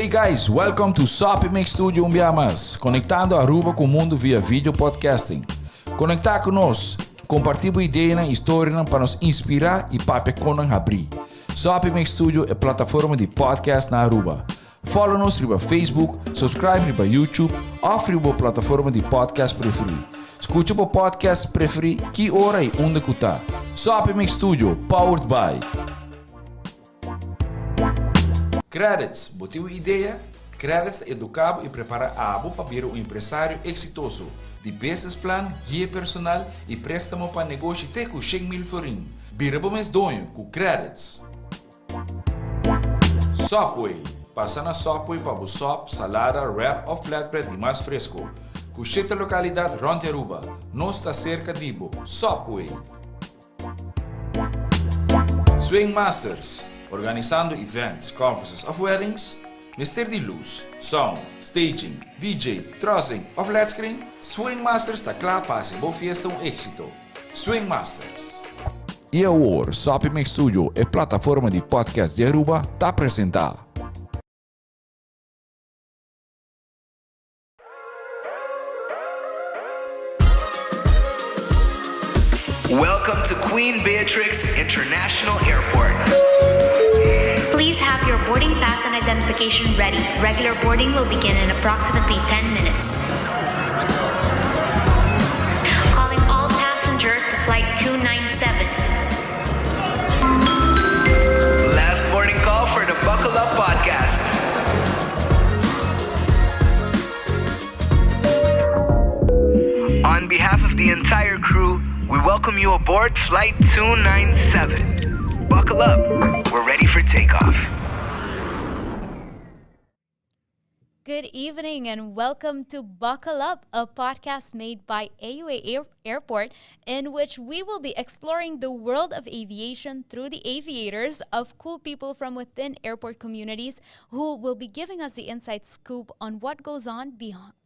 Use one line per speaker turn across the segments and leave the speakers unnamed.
Hey guys, welcome to Soppy Mix Studio un bia mas, conectando Aruba cu mundo via video podcasting. Conecta cu nos, comparti bo ideanan y historianan pa nos inspira y papia con nan habri. Soppy Mix Studio e plataforma di podcast na Aruba. Follow nos riba Facebook, subscribe riba YouTube of riba bo plataforma di podcast preferi. Scucha bo podcast preferi ki ora y unda cu ta. Soppy Mix Studio, powered by. Credits, bo tin un idea? Credits ta educa bo y prepara abo pa bira un empresario exitoso. Di business plan, guia personal y prestamo pa negoshi te cu 100,000 florin. Bira bo mes doño cu Credits. Subway, Pasa na Subway pa bo sop, salada, wrap of flatbread di mas fresco. Cu shete localidad rond di Aruba. Nos ta cerca di bo. Subway! Swing Masters, Organisando events, conferences of weddings? Mester di luz, sound, staging, DJ, trussing of led screen? Swing Masters ta cla pa haci bo fiesta un exito. Swing Masters. Y awor, Soppy Mix Studio, e plataforma di podcast di Aruba, ta presenta.
Welcome to Queen Beatrix International Airport.
Please have your boarding pass and identification ready. Regular boarding will begin in approximately 10 minutes. Calling all passengers to flight 297.
Last boarding call for the Buckle Up podcast. On behalf of the entire crew, we welcome you aboard Flight 297. Buckle up. We're ready for takeoff.
Good evening and welcome to Buckle Up, a podcast made by AUA Airport, in which we will be exploring the world of aviation through the aviators of cool people from within airport communities who will be giving us the inside scoop on what goes on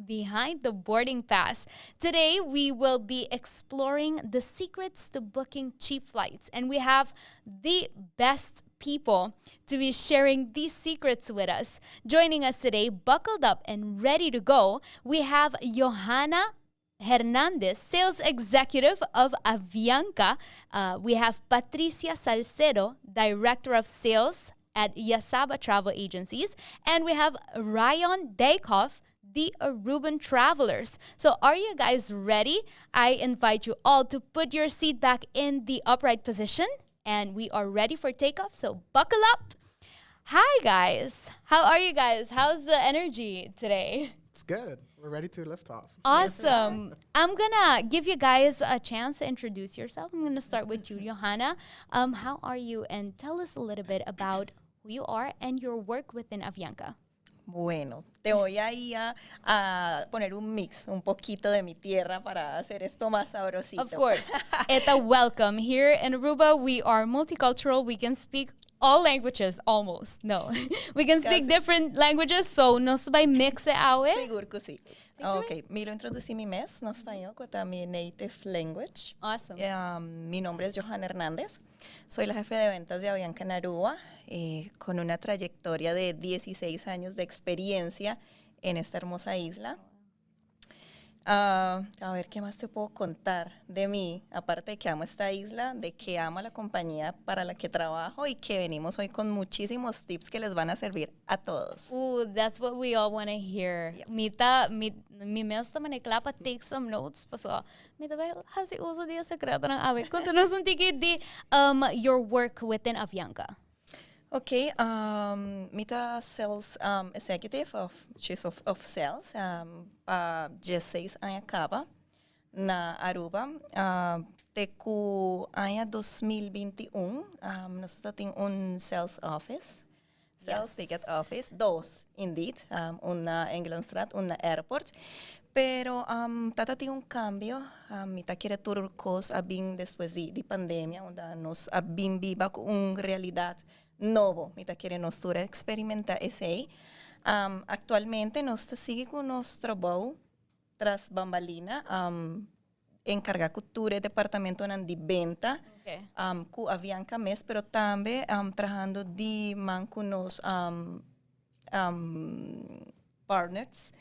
behind the boarding pass. Today, we will be exploring the secrets to booking cheap flights, and we have the best people to be sharing these secrets with us. Joining us today, buckled up and ready to go, we have Johanna Hernandez, sales executive of Avianca. We have Patricia Salcedo, director of sales at Yasaba Travel Agencies. And we have Ryan Dijkhoff, the Aruban Travelers. So are you guys ready? I invite you all to put your seat back in the upright position and we are ready for takeoff. So buckle up. Hi, guys. How are you guys? How's the energy today?
It's good. We're ready to lift off.
Awesome. I'm going to give you guys a chance to introduce yourself. I'm going to start with you, Johanna. How are you? And tell us a little bit about who you are and your work within Avianca.
Bueno, te voy ahí a poner un mix, un poquito de mi tierra para hacer esto más sabrosito.
Of course. E ta welcome. Here in Aruba, we are multicultural. We can speak all languages, almost. No. We can speak
Casi.
different languages, so nos ta bay mix e awe.
Sigur cu si. Ok, mi lo introduci mi mes na spañol, cu ta mi native language.
Awesome.
Mi nombre es Johanna Hernández. Soy la jefe de ventas de Avianca en Aruba, con una trayectoria de 16 años de experiencia en esta hermosa isla. Ah, a ver, ¿qué más te puedo contar de mí? Aparte de que amo esta isla, de que amo a la compañía para la que trabajo y que venimos hoy con muchísimos tips que les van a servir a todos.
Ooh, that's what we all want to hear. Mi ta, mi, mi mes ta mane cla pa take some notes, paso mi ta bay haci uso di e secretonan awe. Contanos un tiki di your work within Avianca.
Ok, mi ta sales executive of chief of sales pa 16 aña caba na Aruba. Te cu aña 2021 nos ta tin un sales office, sales ticket office, dos indeed, un na Engelandstraat, un na airport. Pero tata tin un cambio, mi ta kere tur cos a bin despues di pandemia, unda nos a bin biba cu un realidad nobo. Mi ta kere nos tur a experimenta esey. Actualmente nos ta sigui cu nos trabou tras bambalina, encarga cu tur e departamentonan di benta, cu Avianca mes, pero tambe trahando di man cu nos. partners.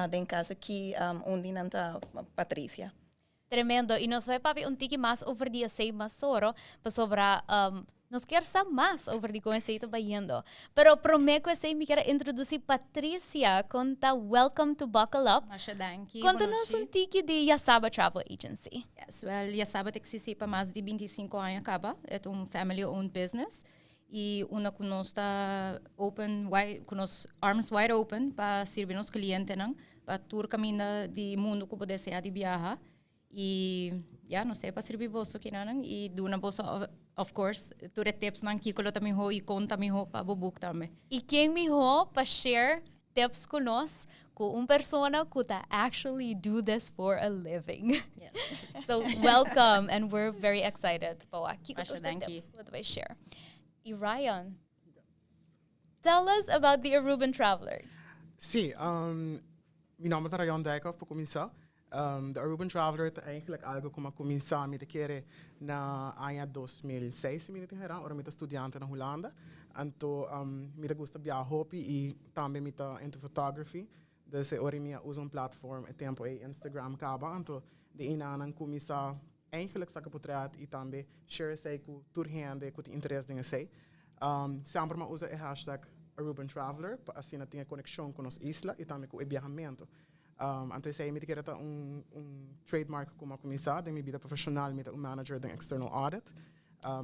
Den caso aki un di nan ta Patricia.
Tremendo. Y nos bay papia un tiki mas over di esey masoro, pasobra nos kier sa mas over di con esey ta bayendo. Pero prome cu esey mi kier a introduci Patricia con ta welcome to Buckle Up.
Masha danki.
Conta nos un tiki di Yasaba Travel Agency.
Yes, well, Yasaba ta existi pa mas di 25 aña caba. E ta un family owned business. Y unda cu nos ta open wide, cu nos arms wide open pa sirbi nos clientenan, pa tur caminda di mundo cu bo desea di biaha. Y ya, nos ta pa sirbi boso kinanan y duna boso, of course, tur e tipsnan kico lo ta miho y con ta miho pa bo book tambe.
Y ken miho pa share tips cu nos cu un persona cu ta actually do this for a living.
Yes.
So welcome and we're very excited pa wak kico
Masha
tur
danki.
tips cu bo share. Y Ryan, tell us about the Aruban Traveler.
Si, mi nomber ta Ryan Dijkhoff, pa cuminsa. The Aruban Traveler ta eigenlijk algo cu m'a cuminsa, mi ta kere, na aña 2006, si mi no tin hera, ora mi ta studiante na Hulanda. Anto, mi ta gusta biaha hopi y tambe mi ta into photography. Dus ora mi a usa un platform e tempo e Instagram caba. Anto, di eynan cuminsa eigenlijk saca portret y tambe share esey cu tur hende cu tin interes den esey. Semper m'a usa e #ArubanTraveler, pa asina tin conexion cu nos isla y tambe cu e biahamento. Anto esey mi ta kere ta un trademark cu m'a cuminsa den mi bida profesional, mi ta un manager den external audit.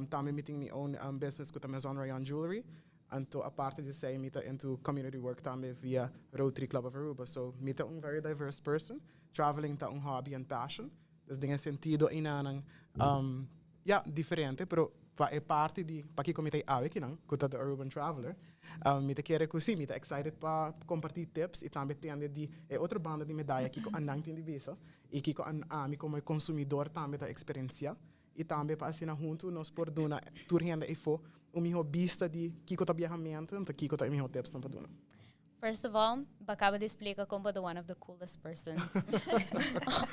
Tambe mi tin mi own business cu ta Maison Rayon Jewelry. Anto aparte di esey mi ta into community work tambe via Rotary Club of Aruba. So mi ta un very diverse person. Traveling ta un hobby and passion. Dus den sentido eynan ja, diferente, pero pa e parti di pakico mi ta awe akinan, cu ta the Aruban Traveler. Mi ta kere cu si, mi ta excited pa comparti tips y tambe tende di e otro banda di medaya kico nan tin di bisa y kico ami como consumidor tambe ta experiencia y tambe pa asina hunto nos por duna tur hende eyfo un miho bista di kico ta biahamento, anto kico ta e miho tips pa duna.
First of all, bo a caba di explica con bo ta one of the coolest persons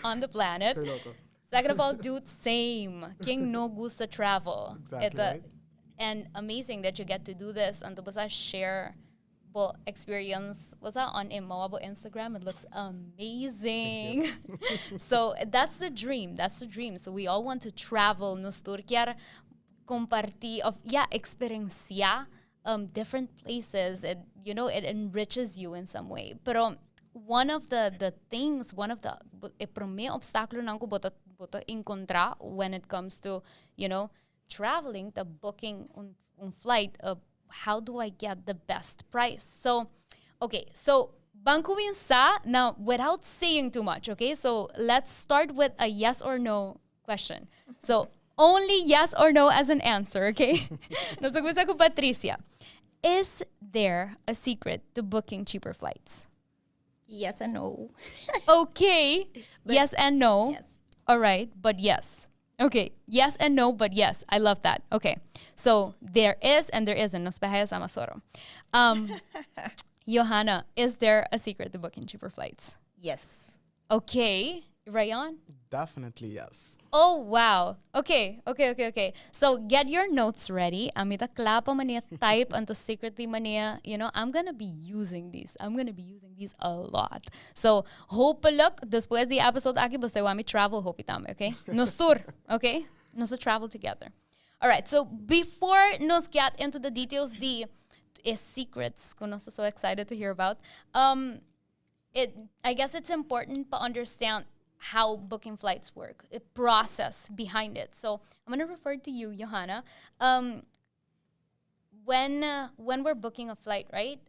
on the planet.
Te loco.
Second of all, dude, same. Ken no gusta travel?
Exactly, right?
And amazing that you get to do this and to share bo experience was that on bo Instagram. It looks amazing. So that's the dream. That's the dream. So we all want to travel. Nos tur kier comparti of, yeah, experiencia different places. It enriches you in some way. Pero one of the things, one of the e prome obstaculo nan cu bo ta encontra when it comes to traveling, the booking un flight of how do I get the best price? So, okay, so ban cuminsa now without saying too much, okay? So let's start with a yes or no question. So only yes or no as an answer, okay? Nos cuminsa cu Patricia. Is there a secret to booking cheaper flights?
Yes and no.
Okay. Yes and no.
Yes.
All right, but yes. Okay, yes and no, but yes. I love that. Okay. So there is and there isn't. Nos bay haya sa masoro. Johanna, is there a secret to booking cheaper flights?
Yes.
Okay. Rayon?
Definitely yes.
Oh, wow. Okay. So get your notes ready. Ami ta cla pa mania type anto secretly mania. I'm gonna be using these. I'm gonna be using these a lot. So, hopelijk, despues di episode aki, bo wak mi travel hopi tambe, okay? Nos tur, okay? Nos travel together. All right, so before nos get into the details, the secrets, cu nos so excited to hear about, it I guess it's important to understand how booking flights work, the process behind it. So I'm gonna refer to you, Johanna. When we're booking a flight, right?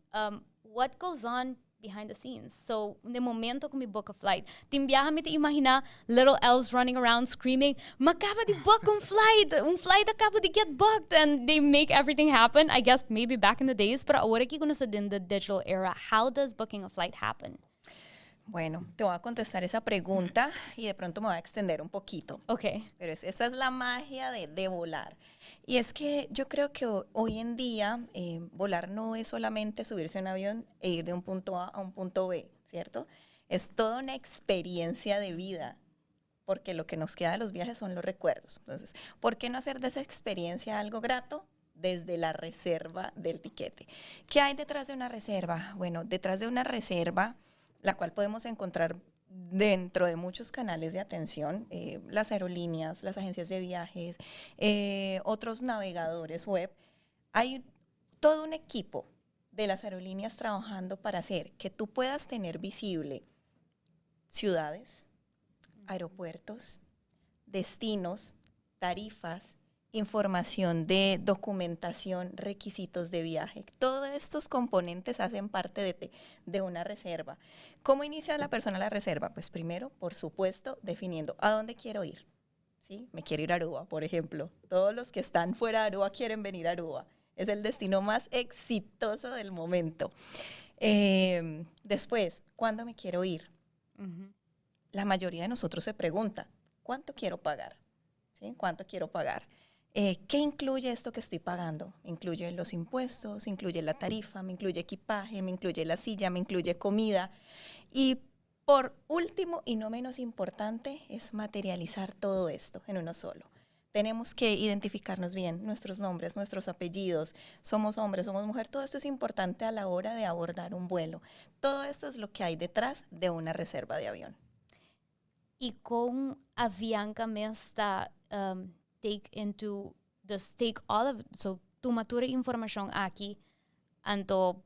What goes on behind the scenes? So, na momento cu mi book a flight, tin biaha mi ta imagina little elves running around screaming, "M'a caba di book un flight a caba di get booked," and they make everything happen. I guess maybe back in the days, but awor cu nos in the digital era, how does booking a flight happen?
Bueno, te voy a contestar esa pregunta y de pronto me voy a extender un poquito.
Okay.
Pero esa es la magia de volar. Y es que yo creo que hoy en día volar no es solamente subirse a un avión e ir de un punto A a un punto B, ¿cierto? Es toda una experiencia de vida, porque lo que nos queda de los viajes son los recuerdos. Entonces, ¿por qué no hacer de esa experiencia algo grato? Desde la reserva del tiquete. ¿Qué hay detrás de una reserva? Bueno, detrás de una reserva, la cual podemos encontrar dentro de muchos canales de atención, las aerolíneas, las agencias de viajes, otros navegadores web, hay todo un equipo de las aerolíneas trabajando para hacer que tú puedas tener visible ciudades, aeropuertos, destinos, tarifas, información de documentación, requisitos de viaje. Todos estos componentes hacen parte de una reserva. ¿Cómo inicia la persona la reserva? Pues primero, por supuesto, definiendo a dónde quiero ir. ¿Sí? Me quiero ir a Aruba, por ejemplo. Todos los que están fuera de Aruba quieren venir a Aruba. Es el destino más exitoso del momento. Después, ¿cuándo me quiero ir? La mayoría de nosotros se pregunta, ¿cuánto quiero pagar? ¿Sí? ¿Cuánto quiero pagar? ¿Qué incluye esto que estoy pagando? Incluye los impuestos, incluye la tarifa, me incluye equipaje, me incluye la silla, me incluye comida. Y por último, y no menos importante, es materializar todo esto en uno solo. Tenemos que identificarnos bien, nuestros nombres, nuestros apellidos, somos hombres, somos mujer, todo esto es importante a la hora de abordar un vuelo. Todo esto es lo que hay detrás de una reserva de avión.
Y con Avianca mes ta take into the take all of, so tuma tur informacion aki anto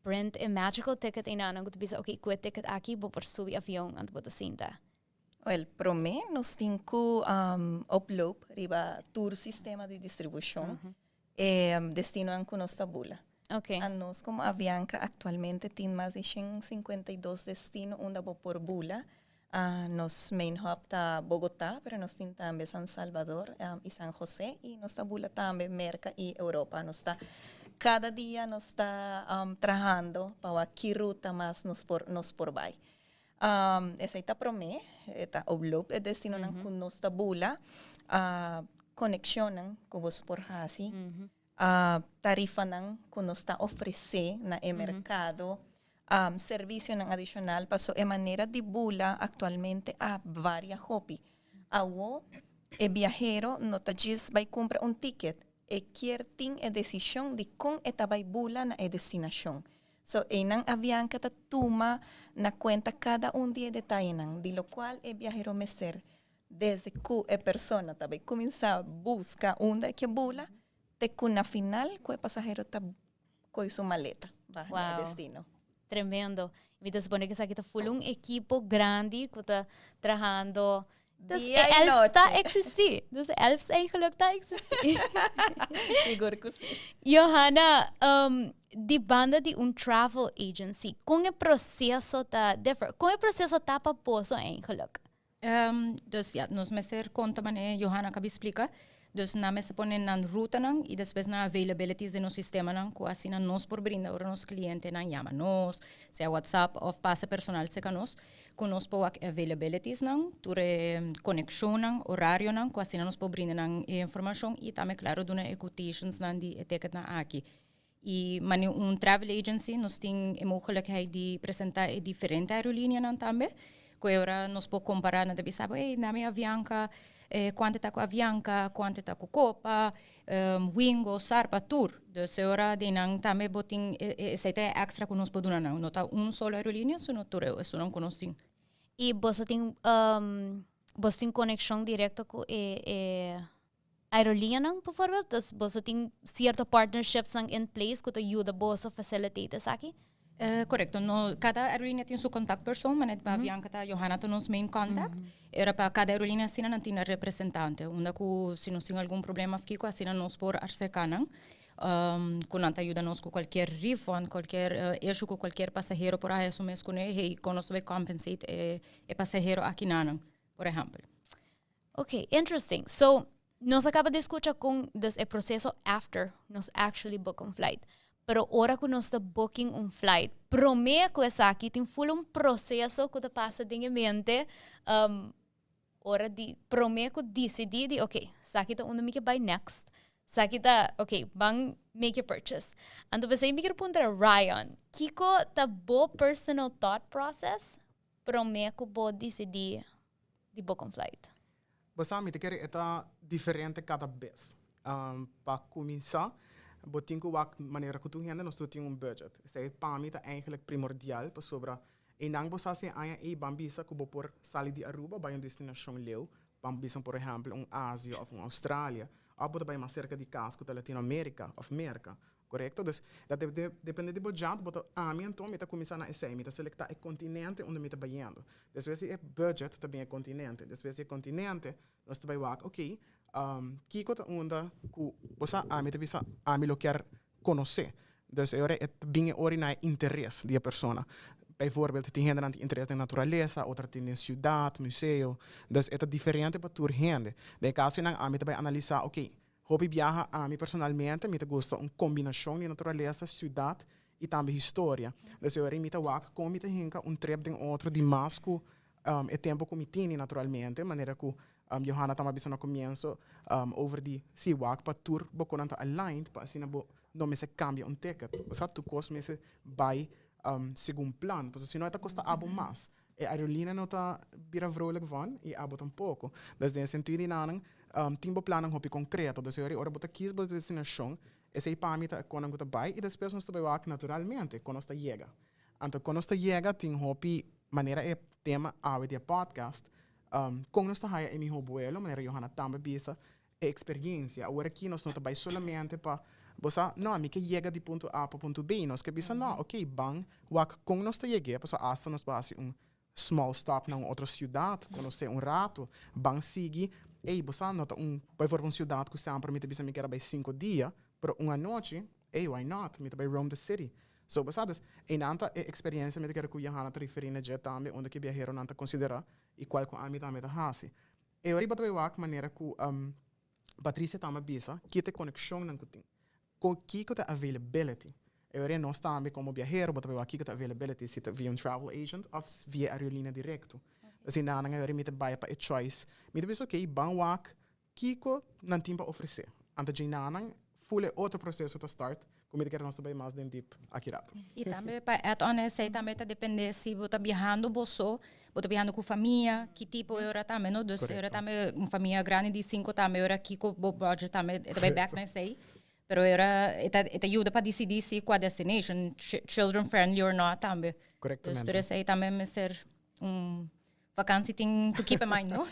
print a magical ticket einan ku bisa, "Okay, ku e ticket aki bo por subi avion anto bo ta sinta"?
Well, prome nos tin ku upload riba tur sistema di distribucion destino ku nos ta bula. Anos como Avianca actualmente tin mas di 152 destino unda bo por bula. Nos main hub ta Bogotá, pero nos tin tambe San Salvador y San José y nos ta bula tambe Merca y Europa. Nos ta cada dia nos ta trahando pa ki ruta mas nos por bay. Esey ta prome, ta upload e destino nan ku nos ta bula, conexion ku bo por hasi, tarifa nan ku nos ta ofrece na e mercado, servicio nan adicional, paso e manera di bula actualmente a varia hopi. Awo e viajero no ta djis bay cumpra un ticket, e kier tin e decision di con e ta bay bula na e destinacion. So, einan Avianca ta tuma na cuenta cada un di e detayenan, di locual e viajero mester desde cu e persona ta bay cuminsa busca unda e bula, te cu na final cu e pasahero ta cu su maleta pa destino.
Tremendo. Mi ta supone cu esaki ta full un ekipo grandi cu ta trahando. Dus
Dia y
elves ta
noche.
existi. Dus elves eigenlijk ta existi.
Sigur cu si.
Johanna, di banda di un travel agency, con e proceso ta different? Con e proceso ta pa boso eigenlijk?
Dus ja, nos mester conta manera Johanna a caba explica. Dus nan mester pone nan ruta nan y despues nan availabilities den nos sistema nan cu asina nos por brinda ora nos cliente nan yama nos, sea WhatsApp of pasa personal cerca nos, cu nos por availabilities nan, tur conexion nan, horario nan, cu asina nos por brinda nan informacion y tambe, claro, duna quotations nan di ticket nan aki. Y manera un travel agency nos tin e mogelijkheid di presenta e diferente aerolinea nan tambe. Cu ora nos por compara na bisa, "Hey, na mi Avianca, cuanto ta cu Avianca, cuanto ta cu Copa, Wingo, Sarpa, Tour." Dus ora di nan tambe bo tin esey extra cu nos por duna nan. No ta un solo aerolinea, sino tur eso nan cu nos tin.
Y boso tin conexion directo cu e aerolinea nan, bijvoorbeeld? Dus boso tin cierto partnerships nan in place cu ta yuda boso facilitate esaki?
Correcto. No, cada aerolinea tin su contactpersoon, maar net pa Avianca ta Johanna ta nos main contact. Era pa cada aerolinea asina nan tin un representante. Unda cu si nos tin algun problema fico, asina nos por acerca nan. Cu nan ta yuda nos cu cualkier refund, cualkier issue cu cualkier pasahero por haya su mes cu ne, hey, con nos bay compensate e pasahero aki nan, por ehempel.
Okay, interesting. So, nos a caba di scucha con dus e proceso after nos actually book un flight. Pero ora cu nos ta booking un flight, prome cu esaki tin full un proceso cu ta pasa den mente, ora di prome cu decidi di, "Okay, esaki ta unda mi kier bay next. Esaki ta, okay, ban make a purchase." Anto pesey mi kier puntra Ryan, kiko ta bo personal thought process prome cu bo decidi di book un flight?
Basta, mi ta kere ta diferente cada bes. Pa cuminsa, Bo tin ku wak manera ku tur hende nos tur tin un budget. Esei pa mi ta eigenlijk primordial pasobra einan bo sa si e aña ei ban bisa ku bo por sali di Aruba bai un destinashon leu, ban bisa por ehèmpel un Azië òf un Australia, òf bo ta bai mas serka di kas ku ta Latinoamerika òf Merka. Korekto? Dus dat depende di bo jat, bo ta ami anto mi ta kuminsá na esei, mi ta selektá e kontinente unda mi ta bayendo. Despues di e budget ta bin e kontinente, despues di e kontinente nos ta bai wak, ok, kiko ta unda ku bo sa ami ta bisa ami lo kier konosé. Dus e ora e ta bin e ora na e interes di e persona. Bijvoorbeeld tin hendenan tin interes den naturalesa, otro tin den siudat, museo. Dus e ta diferente pa tur hende. Den e kasonan ami ta bai analisá, ok, Hopi biaha ami personalmente mi ta gusta un kombinashon di naturalesa, siudat i tambe historia. Dus e ora mi ta wak kon mi ta hinka un trip den otro di mas ku e tempu ku mi tini naturalmente, manera ku Johanna tamba bisa na komienso over di si wak pa tur bo konan ta aligned pa asina bo no mester kambia un ticket. Bo sa tur kos mester bai segun plan, pasobra si no e ta kosta abo mas. E aerolínea no ta bira vrolijk van y abo tampoco. Dus den e sentido di nan, tin bo plannan hopi concreto. Dus ora ora bo ta kies bo destinacion, esey pa mi ta e konan cu ta bay y despues nos ta bay wak naturalmente con nos ta yega. Anto con nos ta yega tin hopi manera e tema awe di e podcast, con nos ta haya e miho buelo, manera Johanna tambe bisa, e experiencia. Awor aki nos no ta bay solamente pa bo sa, no, mi ke yega di punto A pa punto B. Nos ke bisa, no, ok, ban wak con nos ta yeg'é, pasobra hasta nos por haci un small stop na un otro ciudad, conoce un rato, ban sigui, ey, bo sa, no ta un, bijvoorbeeld un ciudad cu semper mi ta bisa mi kier a bay cinco dia, pero un anochi, ey, why not, mi ta bay roam the city. So, bo sa, dus, eynan ta e experiencia mi ta kere cu Johanna ta referi na dje tambe, unda cu e biaheronan ta considera y cual cu ami tambe ta haci. E ora riba ta bai wak manera ku Patricia tambe a bisa, kita e konekshonnan ku tin. Kon kiko ta availability? E ora nos tambe komo biahero bo ta bai wak kiko ta availability, si ta via un travel agent òf via aerolínea direkto. Asina nan e ora mi ta bai pa e choice. Mi ta bisa ok, ban wak kiko nan tin pa ofresé. Anto djenanan Full e otro proceso ta start cu mi ta kere nos ta bay mas den diep aki rato.
Y tambe pa add on esey tambe ta depende si bo ta biahando bo so, bo ta biahando cu famia, ki tipo e ora tambe no, dus e ora tambe un famia grandi di cinco tambe e ora kico bo budget tambe e ta bay back na esey, pero e ora e ta e ta yuda pa dicidi si cua destination, children friendly or not tambe. Dus tur esey tambe mester un Vakantie tin to keep in mind, no?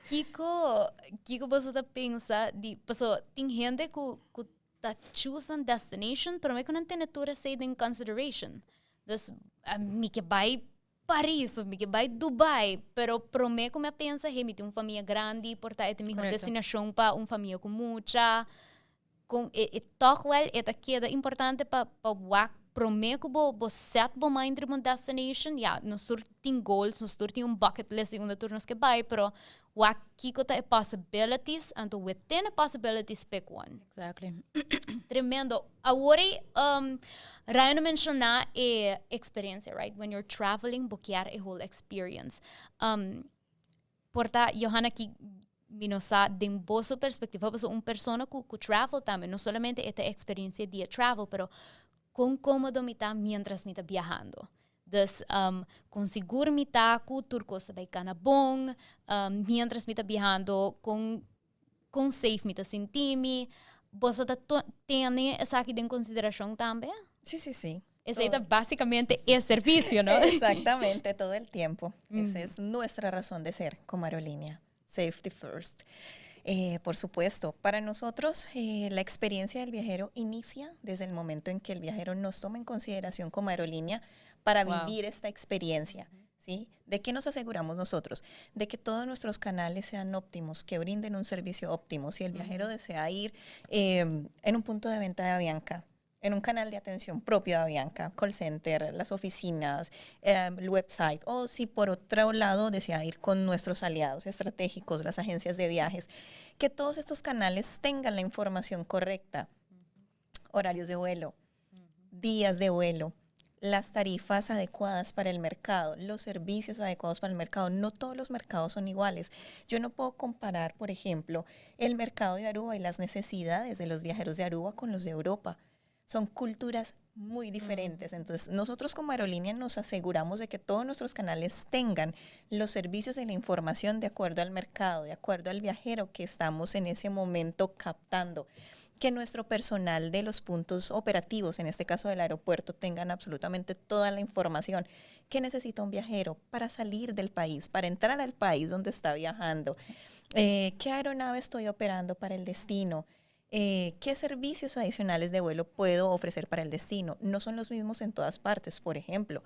Kiko, kiko boso ta pensa di, paso tin hende ku ku ta choose un destination, pero me ku nan tene tur esei den consideration. Dus mi ke bai Paris of mi ke bai Dubai, pero prome ku mi a pensa, hey, mi tin un famia grandi, por ta e ta mihó destinashon pa un famia ku mucha. Kon e e tòg wèl e ta keda importante pa pa wak promé ku bo bo set bo mind riba un destination, ya nos tur tin goals, nos tur tin un bucket list di unda tur nos ke bai, pero wak kiko ta e possibilities, anto within e possibilities pick one.
Exactly.
Tremendo. Awor ei Ryan a menshoná e experiencia, right? When you're traveling bo kier e whole experience. Por ta, Johanna, ki mi no sa den boso perspectiva, pasobra un persona cu cu travel tambe, no solamente e ta experiencia di e travel, pero con comodo mi ta mientras mi ta biahando. Dus, con sigur mi ta cu tur cos ta bay cana bon, mientras mi ta biahando, con con safe mi ta sinti mi. Boso ta tene esaki den consideracion tambe?
Sí, sí, sí.
Esey ta básicamente e servicio, no?
Exactamente, todo el tiempo. Esa es nuestra razón de ser como aerolínea. Safety first. Por supuesto, para nosotros la experiencia del viajero inicia desde el momento en que el viajero nos toma en consideración como aerolínea para vivir esta experiencia. ¿Sí? ¿De qué nos aseguramos nosotros? De que todos nuestros canales sean óptimos, que brinden un servicio óptimo. Si el viajero desea ir en un punto de venta de Avianca, en un canal de atención propio de Avianca, call center, las oficinas, el website, o si por otro lado desea ir con nuestros aliados estratégicos, las agencias de viajes, que todos estos canales tengan la información correcta, horarios de vuelo, días de vuelo, las tarifas adecuadas para el mercado, los servicios adecuados para el mercado. No todos los mercados son iguales. Yo no puedo comparar, por ejemplo, el mercado de Aruba y las necesidades de los viajeros de Aruba con los de Europa. Son culturas muy diferentes. Entonces, nosotros como aerolínea nos aseguramos de que todos nuestros canales tengan los servicios y la información de acuerdo al mercado, de acuerdo al viajero que estamos en ese momento captando. Que nuestro personal de los puntos operativos, en este caso del aeropuerto, tengan absolutamente toda la información que necesita un viajero para salir del país, para entrar al país donde está viajando, qué aeronave estoy operando para el destino, qué servicios adicionales de vuelo puedo ofrecer para el destino. No son los mismos en todas partes, por ejemplo.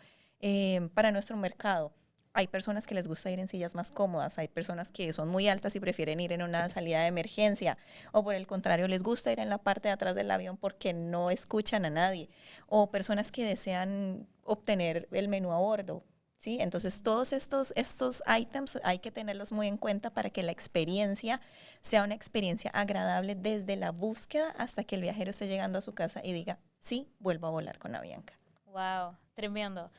Para nuestro mercado, hay personas que les gusta ir en sillas más cómodas, hay personas que son muy altas y prefieren ir en una salida de emergencia, o por el contrario, les gusta ir en la parte de atrás del avión porque no escuchan a nadie, o personas que desean obtener el menú a bordo, ¿sí? Entonces, todos estos ítems hay que tenerlos muy en cuenta para que la experiencia sea una experiencia agradable desde la búsqueda hasta que el viajero esté llegando a su casa y diga: "Sí, vuelvo a volar con Avianca".
Wow, tremendo.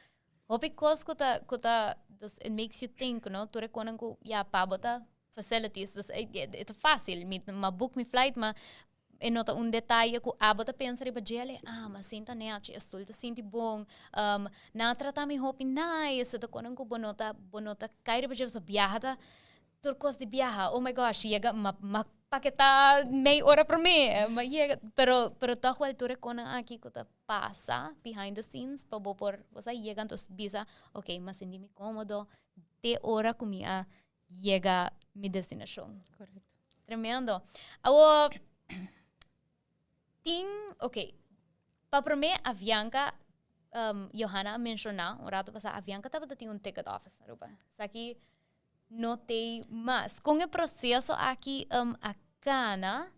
Hopi cos cu ta, dus it makes you think, no? Tur e cosnan cu ya pa bo ta facilities, dus e ta facil, mi m'a book mi flight, ma e no ta un detaye cu abo ta pensa riba dje, ah, m'a sinta nechi, e stoel ta sinti bon, nan a trata mi hopi nice, ta cosnan cu bo no ta cay riba dje, so biaha ta tur cos di biaha, oh my gosh, yega m'a paketa mei ora pa mi, m'a yega, pero toch wel tur e cosnan aki cu ta pasa behind the scenes pa bo por, bo yega anto bisa, ok, m'a sinti mi comodo te ora cu mi a yega mi destinacion.
Correcto.
Tremendo. Awo tin, ok, pa prome Avianca, Johanna menciona un rato pasa, Avianca tabata tin un ticket office na Aruba. Esaki no tin mas. Con e proceso aki a cana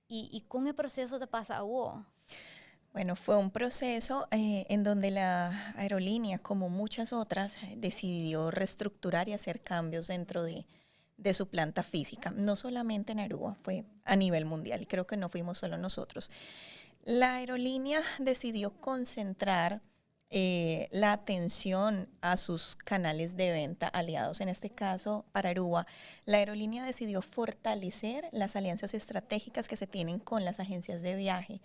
y con e proceso ta pasa awo?
Bueno, fue un proceso en donde la aerolínea, como muchas otras, decidió reestructurar y hacer cambios dentro de su planta física. No solamente en Aruba, fue a nivel mundial y creo que no fuimos solo nosotros. La aerolínea decidió concentrar la atención a sus canales de venta aliados. En este caso, para Aruba, la aerolínea decidió fortalecer las alianzas estratégicas que se tienen con las agencias de viaje.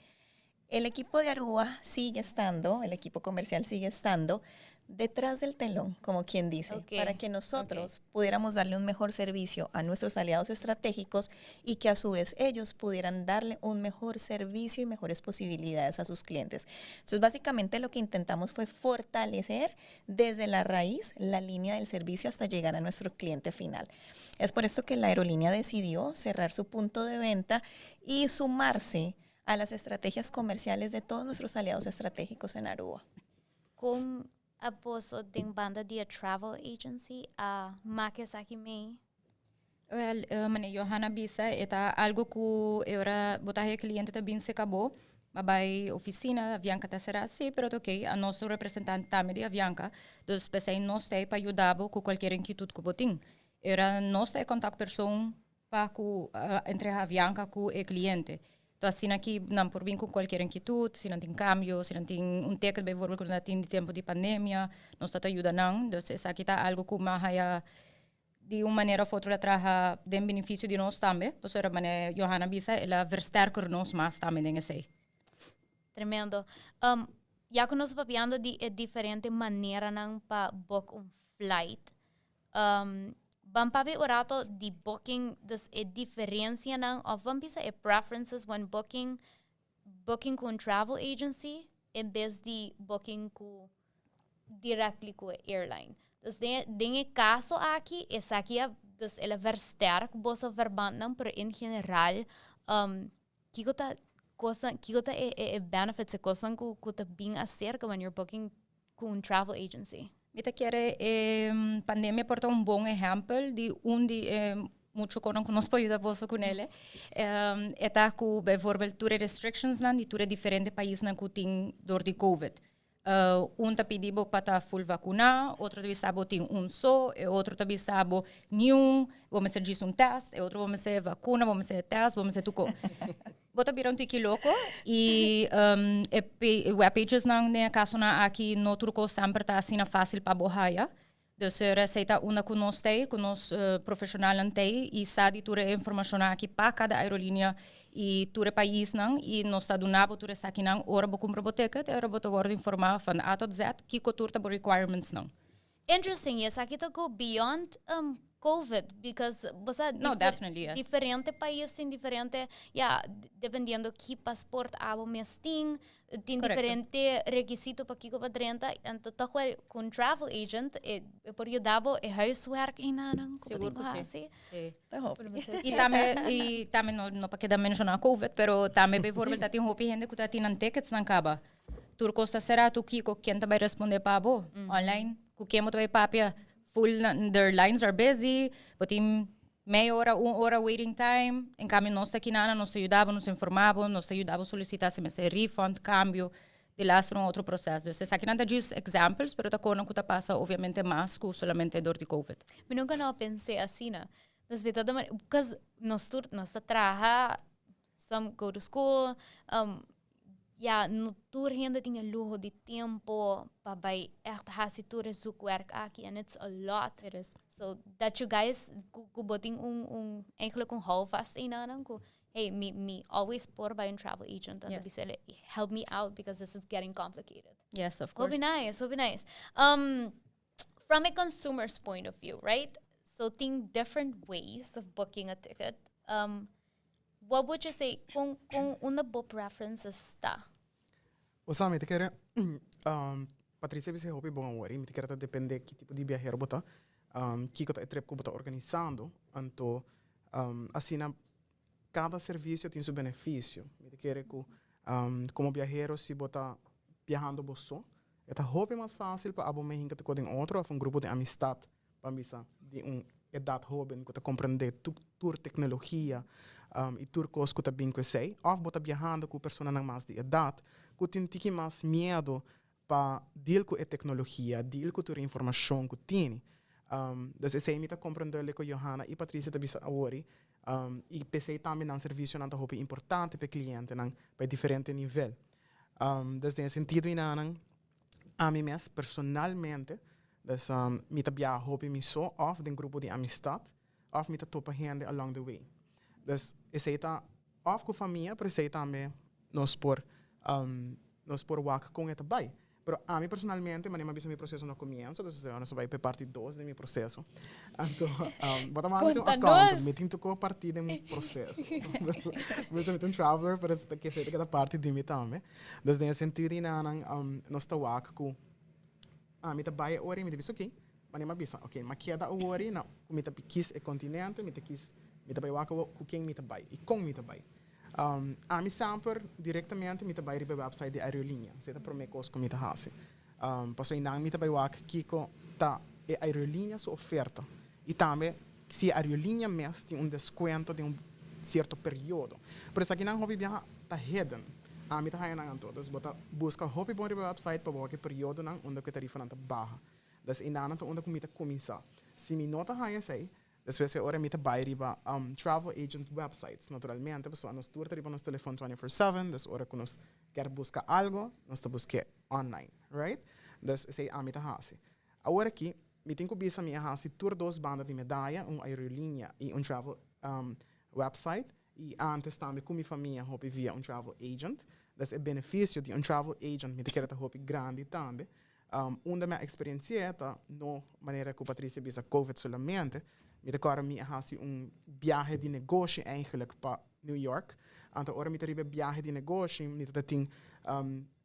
El equipo de Aruba sigue estando, el equipo comercial sigue estando detrás del telón, como quien dice, para que nosotros pudiéramos darle un mejor servicio a nuestros aliados estratégicos y que a su vez ellos pudieran darle un mejor servicio y mejores posibilidades a sus clientes. Entonces, básicamente lo que intentamos fue fortalecer desde la raíz la línea del servicio hasta llegar a nuestro cliente final. Es por eso que la aerolínea decidió cerrar su punto de venta y sumarse a las estrategias comerciales de todos nuestros aliados estratégicos en Aruba.
Con boso den banda di travel agency a maak esaki mee?
Wel, manera Johanna bisa, e ta algo cu ora bo ta e cliente ta bin serca bo, m'a bay oficina, Avianca ta cera, si, pero ok, e nos representante tambe di Avianca, dus pesey nos t'ey pa yuda cu cualkier inkietud cu bo tin. Ora nos ta contact person pa cu entre Avianca cu e cliente. Anto, asina cu nan por bin cu cualkier inkietud, si nan tin cambio, si nan tin un ticket, bijvoorbeeld, cu nan tin di tempo di pandemia, nos ta yuda nan. Dus esaki ta algo cu m'a haya di un manera of otro el a traha den beneficio di nos tambe. Pasobra manera Johanna bisa, el a versterker nos mas tambe den esey.
Tremendo. Ya cu nos papiando di diferente maneranan pa book un flight. Ban papia un rato di booking, dus e diferencianan of ban bisa e preferences when booking cu un travel agency en bes di booking cu directly cu airline. Dus den e caso aki, esaki a, dus el a versterk boso verbandnan, pero in general, kico ta cos, kico ta e benefits, e cosnan cu ta bin acerca when you're booking cu un travel agency?
Mi ta kere pandemia por ta un bon ehempel di un di mucho cu nos por yuda boso cu ne. E ta cu bijvoorbeeld tur restrictions nan di tur diferente paisnan cu tin door di COVID. Un ta pidi bo pa ta full vacuna, otro ta bisa bo tin un so, e otro ta bisa bo ningun, bo mester djis un test, e otro bo mester vacuna, bo mester test, bo mester tuco. Bo ta bira un tiki loco y e web pages nan den caso nan aki no tur cos semper ta asina facil pa bo haya. Dus esey ta unda cu nos t'ey, cu nos profesional t'ey y sa di tur informacion aki pa cada aerolinea y tur paisnan y nos ta duna bo tur esakinan ora bo cumpra bo ticket, ora bo ta wordo informa van A tot Z, kico tur ta bo requirements nan.
Interesting, yes. Aki ta go beyond COVID because bo
No, definitely, yes.
Diferente pais tin diferente, ja, dependiendo ki paspoort abo mes tin, tin diferente requisito pa kiko pa drenta. Anto toch wel cu un travel agent e por yuda bo e huiswerk einan cu bo
Sigur
tin
cu
cu
si.
haci.
Si.
Ta hopi.
Y tambe no pa keda menciona COVID, pero tambe bijvoorbeeld dat tin hopi hende cu ta tin nan tickets nan caba. Tur cos ta cera, tu kiko, ken ta bay responde pa bo? Online, cu ken bo ta bay papia? Full, their lines are busy, bo tin mei ora, un ora waiting time. En cambio, nos aki nan, nos ta yuda bo, nos ta informa bo, nos ta yuda bo solicita si mester refund, cambio, di laatste un otro proceso. Dus esaki nan ta just examples, pero ta cosnan cu ta pasa obviamente mas cu solamente door di COVID.
Mi nunca no a pensa asina, no. Dus weet dat, because nos tur nos ta traha, some go to school, ja, no tur hende tin e luho di tempo pa bay echt hasi tur e zoekwerk aki and it's a lot.
It is.
So that you guys ku bo tin un eigenlijk un houvast einan ku hey, mi always por bay un travel agent and bisa help me out because this is getting complicated.
Yes, of
Will
course.
be nice, will be nice. From a consumer's point of view, right? So think different ways of booking a ticket. What would you say con unda bo preferences ta?
Osea, mi ta kere, Patricia a bisa hopi bon awor, mi ta kere ta depende ki tipo di biahero bo ta, kiko ta e trip cu bo ta organisando, anto, asina, cada servicio tin su beneficio. Mi ta kere cu, como biahero, si bo ta biahando bo so, e ta hopi mas facil pa abo mes hinca tur den otro, of un grupo di amistad, pa bisa, di un edad hoben, cu ta comprende tur tecnologia, y tur cos cu ta bin cu esey, of bo ta biahando cu personanan mas di edad, cu tin tiki mas miedo pa deal cu e tecnologia, deal cu tur informacion cu tin. Dus esey mi ta comprende cu Johanna y Patricia ta bisa awor, y p'esey tambe nan servicio nan ta hopi importante pa clientenan pa diferente nivel. Dus den sentido einan, ami mes personalmente, dus mi ta biaha hopi mi so of den grupo di amistad, of mi ta topa hende along the way. Dus esey ta of cu famia, pero esey tambe nos por wak con e ta bay. Pero ami personalmente, manera mi a bisa mi proceso na comienso, dus nos ta bay pa parti 2 di mi proceso. Anto, bo ta manda un
Conta
account,
nos.
Mi tin cu parti di un proceso. Mi ta un traveler, pero cu esey ta parti di mi tambe. Dus den sentido einan, nos ta wak cu mi ta bay ora mi ta bisa ok, manera mi a bisa, ok, m'a keda awor na mi ta kies e continente, mi ta kies, mi ta bay wak cu ken mi ta bay y con mi ta bay. Ami semper directamente mi ta bay riba website di aerolinea. Esey ta prome cos cu mi ta hasi. Paso einan mi ta bay wak kiko ta e aerolinea su oferta. Y tambe si aerolinea mes tin un descuento di un cierto periodo. Pero esaki nan hopi biaha ta hidden. Ami ta haya nan anto. Dus bo ta busca hopi bon riba website pa bo e periodo nan unda cu tarifa nan ta baha. Dus einan ta unda cu mi ta cuminsa. Si mi no ta haya esey, despues ora mi ta bay riba travel agent websites, naturalmente, paso nos tur ta riba nos telefon 24/7, dus ora cu nos kier busca algo, nos ta busca online, right? Dus esey ami ta hasi. Awor aki, mi tin cu bisa mi a hasi tur dos banda di medaya, un aerolinea y un travel website, y antes tambe cu mi famia hopi via un travel agent. Dus e beneficio di un travel agent mi ta kere ta hopi grandi tambe. Unda mi experiencia ta no manera cu Patricia bisa COVID solamente. Mi ta corda mi hasi un biahe di negoshi eigenlijk pa New York. Anto ora mi ta riba biahe di negoshi, mi ta tin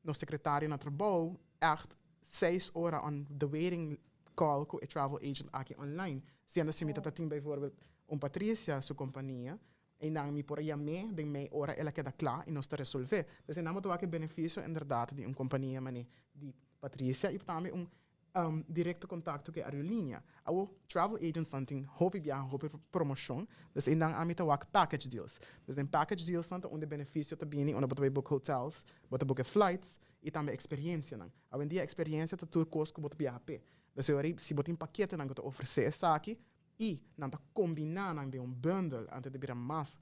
nos secretario na trabou echt 6 ora on the waiting call cu e travel agent aki online. Siendo si mi ta tin bijvoorbeeld un Patricia su compania, y dan mi por yam'e den mei ora el a keda cla y nos ta resolve. Dus einan bo e beneficio inderdaad di un compania mane di Patricia y tambe un directo contacto cu e aerolinea. Awo travel agents nan tin hopi biaha hopi promocion, dus einan ami ta wak package deals. Dus den package deals nan ta unda beneficio ta bini, unda bo ta book hotels, bo ta book flights y tambe experiencia nan. Awendia experiencia ta tur cos cu bo ta biaha pe. Dus ora si bo tin pakete nan cu ta ofrece esaki y nan ta combina nan den un bundle anto ta bira mas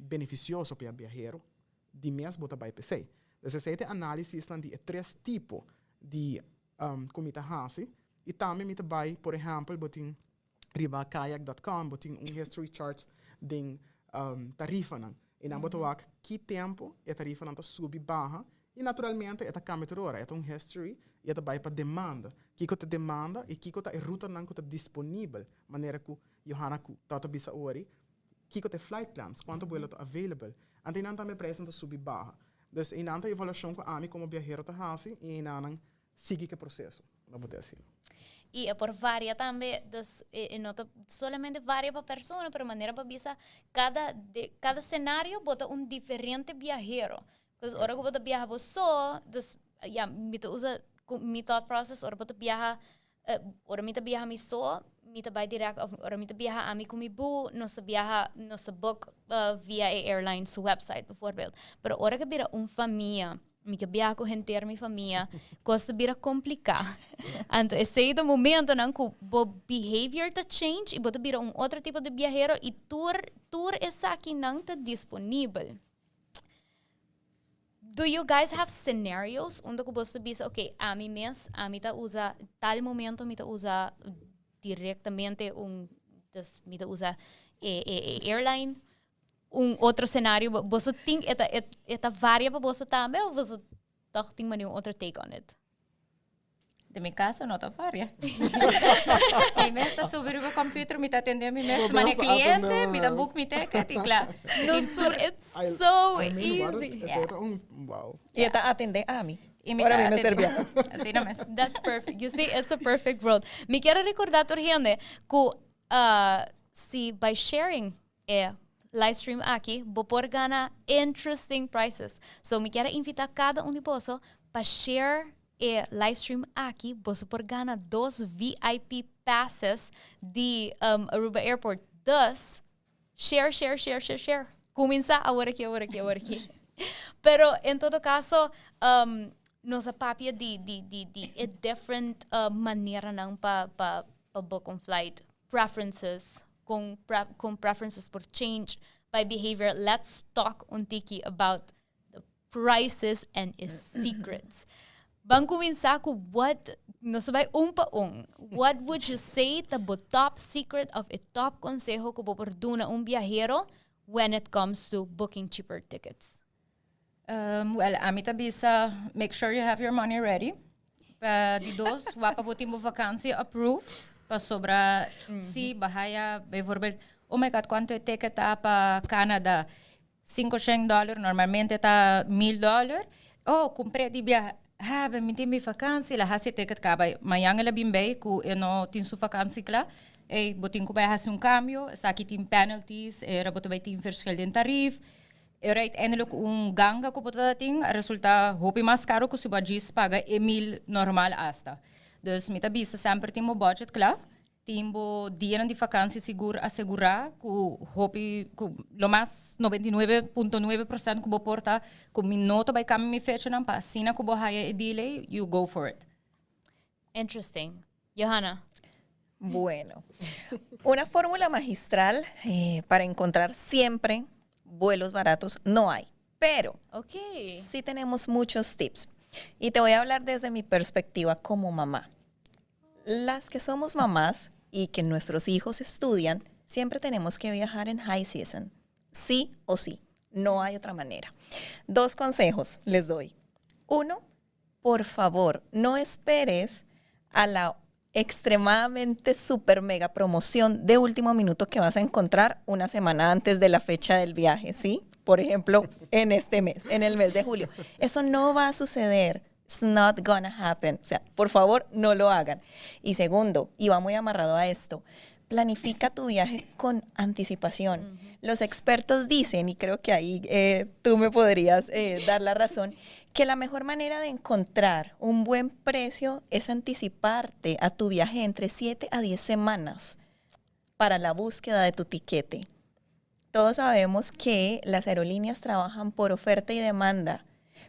beneficioso pa e biahero, di mes bo ta bay p'esey. Dus esey ta analisis nan di e tres tipo di con mi ta hasi y tambe mi ta bay, por ehempel, bo tin riba kayak.com, bo tin un history charts den tarifa nan. Y nan bo ta wak ki tempo e tarifa nan ta subi baha y naturalmente e ta cambia tur ora, e ta un history y e ta bay pa demanda. Kiko ta demanda y kiko ta e rutanan cu ta disponibel, manera cu Johanna cu ta bisa ori, kiko ta flight plans, cuanto vuelo ta available. Anto nan tambe prijs ta subi baha. Dus einan ta evaluacion cu ami como viajero ta hasi y einan sigui cu e proceso. No por asina.
Y e por varia tambe, dus no ta solamente varia pa persona, pero manera pa bisa cada scenario bo ta un diferente viajero. Because ora cu bo ta viaha bo so, dus ja, mi ta usa mi thought process, ora bo ta viaha, ora mi ta viaha mi so, mi ta bay direct, of ora mi ta viaha ami cu mi boo, nos ta viaha, nos ta book via e airline su website bijvoorbeeld. Pero ora cu bira un famia, mi ke viaha cu henter mi famia, cos ta bira complica. Anto, esey ta momentonan cu bo behavior ta change y bo ta bira un otro tipo di viajero y tur esakinan ta disponibel. Do you guys have scenarios unda cu bo ta bisa, "Ok, ami mes, ami ta usa tal momento, mi ta usa directamente un, dus mi ta usa e airline"? Un otro scenario, bo tin e ta varia pa bo tambe of bo toch tin un otro take on it?
Den mi caso no ta varia. Mi mes ta subi riba computer, mi ta atende mi mes mane cliente, mi ta book mi ticket y cla.
No, sur, it's so
I mean,
easy.
Esey ta un wow.
Y ta atende ami.
Y mi
Ora
ta
mi mester
atende.
viaha.
Asina mes.
That's perfect. You see, it's a perfect world. Mi kier recorda tur hende cu si by sharing e live stream aki, bo por gana interesting prizes. So mi kier invita cada un di boso pa share e live stream aki, bo por gana dos VIP passes di Aruba Airport. Dus, share, share, share, share, share. Cuminsa awor aki, awor aki, awor aki. Pero, en todo caso, nos a papia di e different maneranan pa book un flight, preferences, cu preferences por change by behavior. Let's talk un tiki about the prices and its secrets. Ban cuminsa cu what, nos bay un pa un. What would you say ta bo top secret of a top conseho cu bo por duna un viajero when it comes to booking cheaper tickets?
Well, ami ta bisa, make sure you have your money ready. Pa di dos, wak pa bo tin bo vakantie approved. Pasobra, si bo haya, bijvoorbeeld, oh my God, cuanto e ticket ta pa Canada? $500, normalmente ta $1000. Oh, cumpra di biaha. Ah, ben mi tin mi vakantie, el a hasi ticket caba. Mañan el a bin bay cu e no tin su vakantie cla. Ey, bo tin cu bay hasi un cambio, esaki tin penalties, era bo ta bay tin verschil den tarief. Era uiteindelijk un ganga cu bo ta tin, resulta hopi mas caro cu si bo djis paga e 1000 normal hasta. Dus mi ta bisa semper tin bo budget cla, tin bo dia di vakantie sigur asegura cu hopi cu lo mas 99.9% cu bo por ta cu mi no ta bay cambia mi fecha nan pa asina cu bo haya e delay, you go for it.
Interesting. Johanna.
Bueno, una fórmula magistral para encontrar siempre vuelos baratos no hay, pero sí tenemos muchos tips. Y te voy a hablar desde mi perspectiva como mamá. Las que somos mamás y que nuestros hijos estudian, siempre tenemos que viajar en high season. Sí o sí. No hay otra manera. Dos consejos les doy. Uno, por favor, no esperes a la extremadamente super mega promoción de último minuto que vas a encontrar una semana antes de la fecha del viaje, ¿sí? Por ejemplo, en este mes, en el mes de julio. Eso no va a suceder. It's not gonna happen. O sea, por favor, no lo hagan. Y segundo, y va muy amarrado a esto, planifica tu viaje con anticipación. Los expertos dicen, y creo que ahí tú me podrías dar la razón, que la mejor manera de encontrar un buen precio es anticiparte a tu viaje entre 7 a 10 semanas para la búsqueda de tu tiquete. Todos sabemos que las aerolíneas trabajan por oferta y demanda.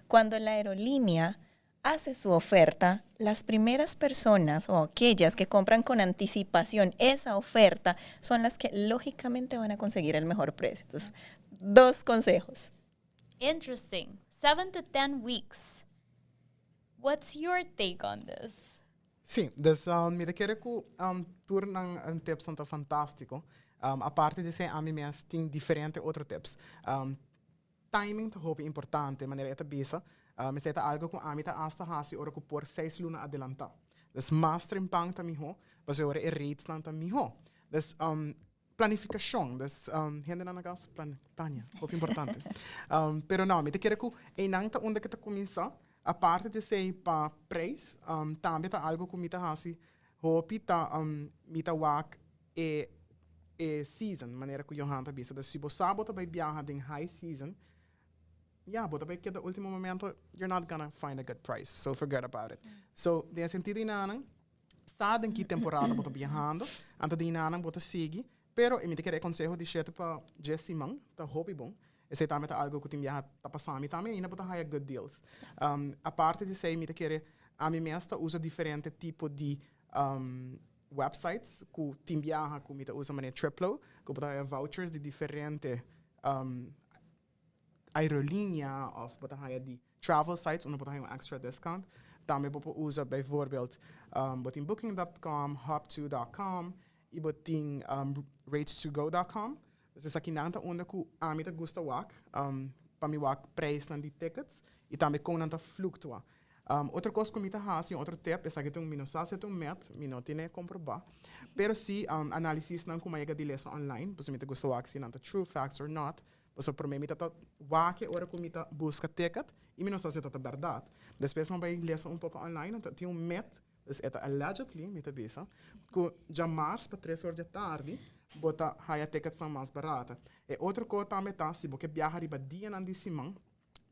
Cuando la aerolínea hace su oferta, las primeras personas o aquellas que compran con anticipación esa oferta son las que lógicamente van a conseguir el mejor precio. Entonces, dos consejos.
Interesting. 7 to 10 weeks. What's your take on this?
Si, dus mi ta kere cu tur nan tips ta fantastico. Aparte di esey, ami mes tin diferente otro tips. Timing ta hopi importante, manera e ta bisa. Esey ta algo cu ami ta hasta hasi ora cu por 6 luna adelanta. Dus mas trempan ta mihó, pasobra e ratesnan ta mihó. Dus planifikashon, dus hendenan na kas, plan, plania, hopi importante. Pero no, mi ta kere ku einan ta unda ku ta kuminsá. Aparte di esei pa prijs, tambe ta algu ku mi ta hasi hopi ta mi ta wak e e season, manera ku Johan ta bisa. Dus si bo sa bo ta bai biaha den high season, ya, bo ta bai keda ultimo momento, you're not gonna find a good price, so forget about it. So, den e sentido einanan, sa den ki temporada bo ta biahando, anto den einanan bo ta sigui, pero e mi ta kere e conseho di shete pa dje siman ta hopi bon. Esei tambe ta algo ku tin biaha ta pasa mi tambe, ainda bo ta haya good deals. Aparte di esei mi ta kere ami mes ta usa diferente tipo di websites ku tin biaha ku mi ta usa manera Triplo, ku bo ta haya vouchers di diferente aerolinea of bo ta haya di travel sites unda bo ta haya un extra discount. Tambe bo por usa bijvoorbeeld bo tin booking dot com, hop2 dot com y bo tin rates to go dot com. Dus esakinan ta unda ku ami ta gusta wak pa mi wak prijsnan di tickets y tambe kon nan ta fluctua. Otro kos ku mi ta hasi, un otro tip, esaki ta un mi no sa si e ta un met, mi no tene komprobá, pero si analisisnan ku mi a yega di lesa online, pasobra mi ta gusta wak si nan ta true facts or not, pasobra promé mi ta ta wak e ora ku mi ta buska ticket i mi no sa si e ta ta bèrdat. Despues mi a bai lesa un poko online, anto tin un met, dus e ta allegedly, mi ta bisa, ku djamars pa tres or dje tardi bo ta haya ticketsnan mas barata. E otro kos tambe ta si bo ke biaha riba dianan di siman,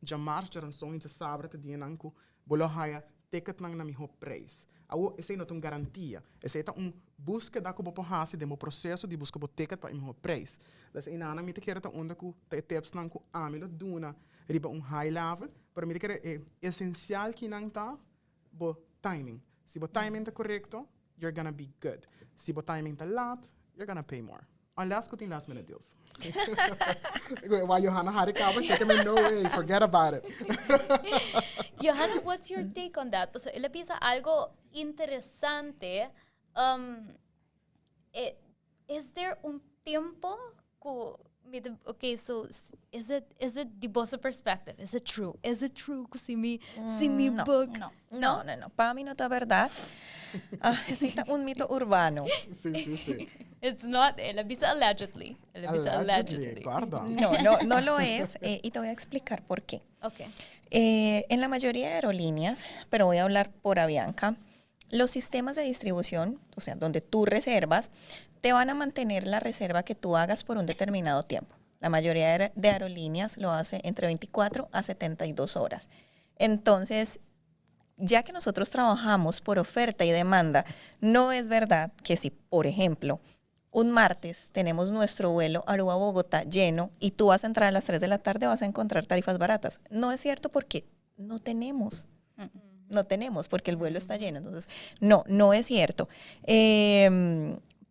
Djamars, djaranson i djasabra ta dianan ku bo lo haya ticketnan na mihó preis. Awor, esei no ta un garantia. Esei ta un búskeda ku bo por hasi den bo proseso di buska bo ticket pa e mihó preis. Dus einanan mi ta kere ta unda ku ta e tipsnan ku ami lo duna riba un high level, pero mi ta kere e esensial kinan ta bo timing. Si bo timing ta korekto, you're gonna be good. Si bo timing ta laat, you're gonna pay more. Unless ku tin last minute deals. Why Johanna hari kaba, she me no way, forget about it.
Johanna, what's your take on that? Paso el a bisa algo interesante. Is there un tempo ku mi ta, okay, so is it di boso perspective, is it true? Is it true ku si mi, si mi
No,
book?
no. No, no, no. Pa mi no ta berdad. Ah, esei ta un mito urbano.
Sí, sí, sí.
It's not, el a bisa allegedly. El a bisa
Allegedly,
allegedly.
guarda.
No, no, no lo es, y te voy a explicar por qué.
Okay.
En la mayoría de aerolíneas, pero voy a hablar por Avianca, los sistemas de distribución, o sea, donde tú reservas, te van a mantener la reserva que tú hagas por un determinado tiempo. La mayoría de aerolíneas lo hace entre 24 a 72 horas. Entonces, ya que nosotros trabajamos por oferta y demanda, no es verdad que si, por ejemplo, un martes tenemos nuestro vuelo Aruba-Bogotá lleno y tú vas a entrar a las 3 de la tarde, vas a encontrar tarifas baratas. No es cierto porque no tenemos. No tenemos porque el vuelo está lleno. Entonces, no, no es cierto.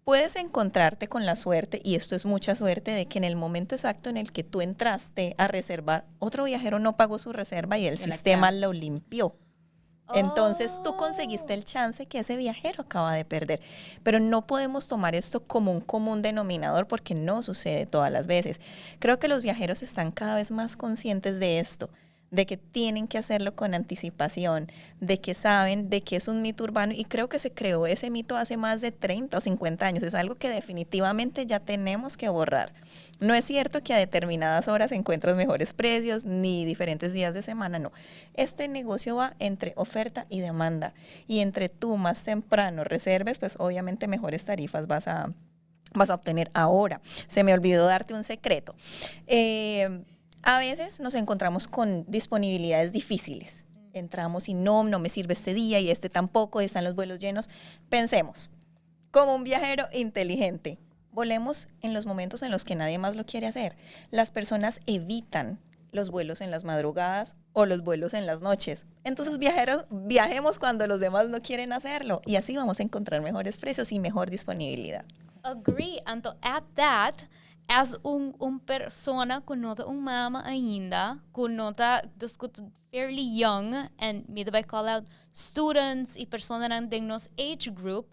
Puedes encontrarte con la suerte, y esto es mucha suerte, de que en el momento exacto en el que tú entraste a reservar, otro viajero no pagó su reserva y el
Se la
sistema
queda.
lo limpió. Entonces tú conseguiste el chance que ese viajero acaba de perder. Pero no podemos tomar esto como un común denominador porque no sucede todas las veces. Creo que los viajeros están cada vez más conscientes de esto, de que tienen que hacerlo con anticipación, de que saben de que es un mito urbano, y creo que se creó ese mito hace más de 30 o 50 años. Es algo que definitivamente ya tenemos que borrar. No es cierto que a determinadas horas encuentras mejores precios, ni diferentes días de semana, no. Este negocio va entre oferta y demanda, y entre tú más temprano reserves, pues obviamente mejores tarifas vas a obtener. Ahora, se me olvidó darte un secreto. A veces nos encontramos con disponibilidades difíciles. Entramos y no, no me sirve este día y este tampoco, y están los vuelos llenos. Pensemos, como un viajero inteligente, volemos en los momentos en los que nadie más lo quiere hacer. Las personas evitan los vuelos en las madrugadas o los vuelos en las noches. Entonces, viajeros, viajemos cuando los demás no quieren hacerlo, y así vamos a encontrar mejores precios y mejor disponibilidad.
Agree. And to add that, as un persona cu no ta un mama ainda, cu no ta, dus cu ta fairly young, and mi ta bay call out students y personanan den nos age group,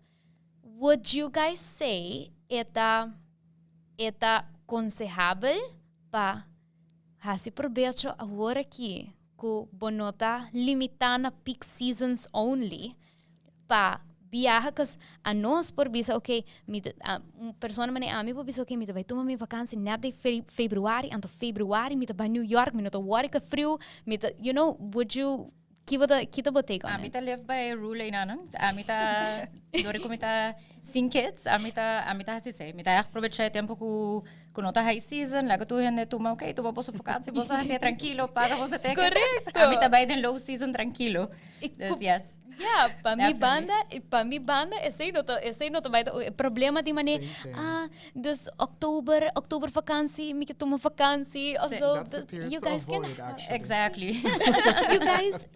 would you guys say e ta consehabel pa hasi probecho awor aki, cu bo no ta limita na peak seasons only, pa biaha, cause anos por bisa, ok, mi ta, a, un persona mane ami por bisa, ok, mi ta bai tuma mi vakantie net den februari, anto februari mi ta bai New York, mi no ta worry cu friu, mi ta, you know, would you, ki bo ta, ki ta bo take on
Ami
it?
ta live by a rule einan. Ami ta, dori cu mi ta sin kids, ami ta, ami ta haci esey. Mi ta echt probecha e tempo cu no ta high season, laga tur hende tuma, ok, tuma boso vakantie, boso haci trankilo, paga boso ticket.
Correcto.
Ami ta bay den low season trankilo.
Y
Dus yes.
Yeah, pa mi
Definitely.
banda, pa mi banda, esey no ta bay ta e problema di mane,
Same, same.
ah, dus oktober, oktober vakantie, mi ke tuma vakantie, of
Sí.
zo.
That's the
Dus
period
you
to
guys can
avoid, actually.
Exactly.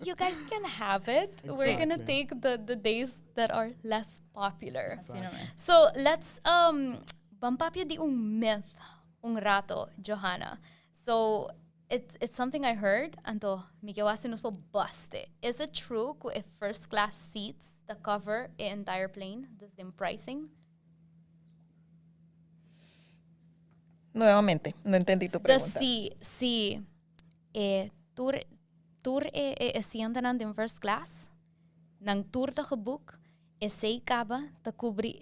You guys can have it. We're going to
Exactly.
take the days that are less popular.
Así nomás.
So let's ban papia di un myth un rato, Johanna. So it's something I heard, anto mi ke wasi nos por bust it. Is it true ku e first class seats ta cover e entire plane, dus den pricing?
Nuevamente, no entendí tu
Dus
pregunta.
si e tur e sientenan den first class, nan tur ta geboek, esey caba ta cubri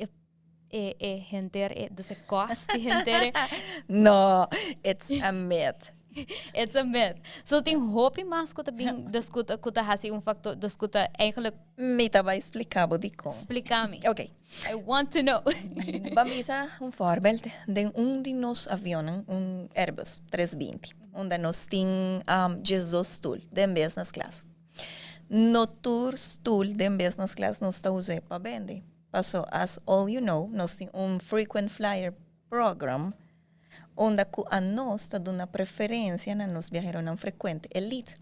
e henter, dus e cost di henter.
No, it's a myth.
It's a myth. So tin hopi mas ku ta bin discuta ku ta hasi un factor discuta eigenlijk.
Mi ta bay splica bo dicon.
Splicami.
Ok.
I want to know.
Ban bisa un voorbeeld. Den un di nos avionnan, un Airbus 320, unda nos tin 12 stoel den business class. No tur stoel den business class nos ta usa pa bende. Paso, as all you know, nos tin un frequent flyer program unda ku anos ta duna preferencia na nos viajeronan frecuente, elite,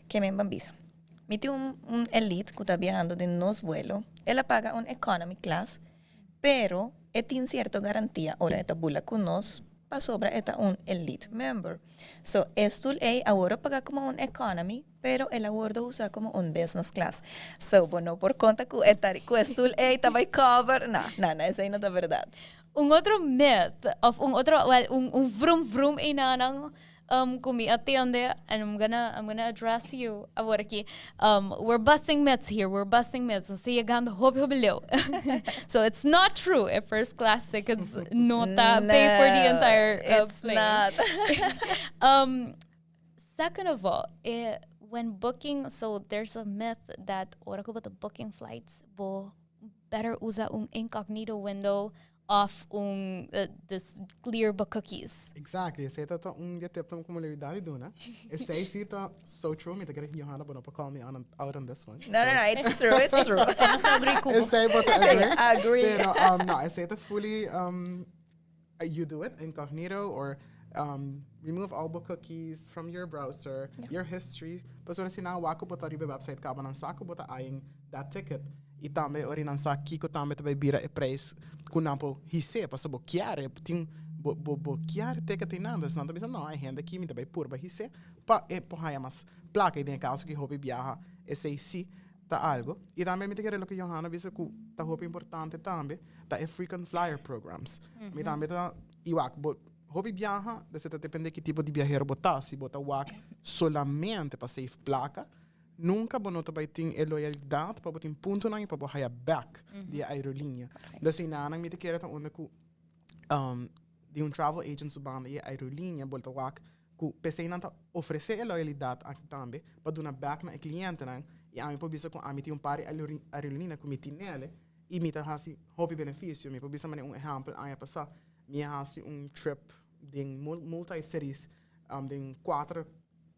ke men ban bisa. Mi tin un elite ku ta viajando den nos vuelo, el a paga un economy class, pero e tin cierto garantia ora e ta bula ku nos, pasobra e ta un elite member. So, e stoel ei a worde paga como un economy, pero el a worde usa como un business class. So, bo no por conta ku e tari, ku e stoel ei ta bay cover. No, no, no, esei no ta verdad.
Un otro myth, of un otro, well, un vroom vroom inanang, ku mi a tende, and I'm gonna address you awor aki. We're busting myths here, we're busting myths. Nos ta yegando hopi hopi leu. So it's not true if first class tickets no ta pay for the
No,
entire
it's
plane.
not.
Second of all, when booking, so there's a myth that ora ku bo ta booking flights, bo better usa un incognito window of un this clear bo cookies.
Exactly, esey ta un di e tipnan como le dadi duna. Esey si ta so true, mi ta kere Johanna bo no por call me out on this one.
No, no, no, it's true, it's true.
Nos ta agree cu bo.
Esey bo ta agree.
Agree.
Pero, no, esey ta fully, you do it incognito or remove all bo cookies from your browser, your history. Pasobra si nan wak cu bo ta riba e website caba nan sa cu bo ta eyeing that ticket. Y tambe ora nan sa kico tambe ta bay bira e prijs cu nan por his'é, pasobra bo kier e tin, bo, bo, bo kier ticket tin nan. Dus nan ta bisa, no, e hende aki mi ta bay purba his'é pa e por haya mas placa. Y den e caso cu hopi biaha, esey si ta algo. Y tambe mi ta kere loke Johanna bisa cu ta hopi importante tambe, ta e frequent flyer programs. Mi tambe ta, y wak, bo hopi biaha, dus e ta depende ki tipo di biahero bo ta. Si bo ta wak solamente pa save placa, nunca bo no ta bay tin e loyalidad pa bo tin puntonan y pa bo haya back di e aerolinea. Dus einanan mi ta kere ta unda cu, di un travel agent su banda y e aerolinea bo ta wak cu p'esey nan ta ofrece e loyalidad aki tambe pa duna back na e clientenan. Y ami por bisa cu ami tin un par di aerolinea cu mi tin nele y mi ta haci hopi beneficio. Mi por bisa mane un ehempel, aña pasa mi a haci un trip den multi-cities, den 4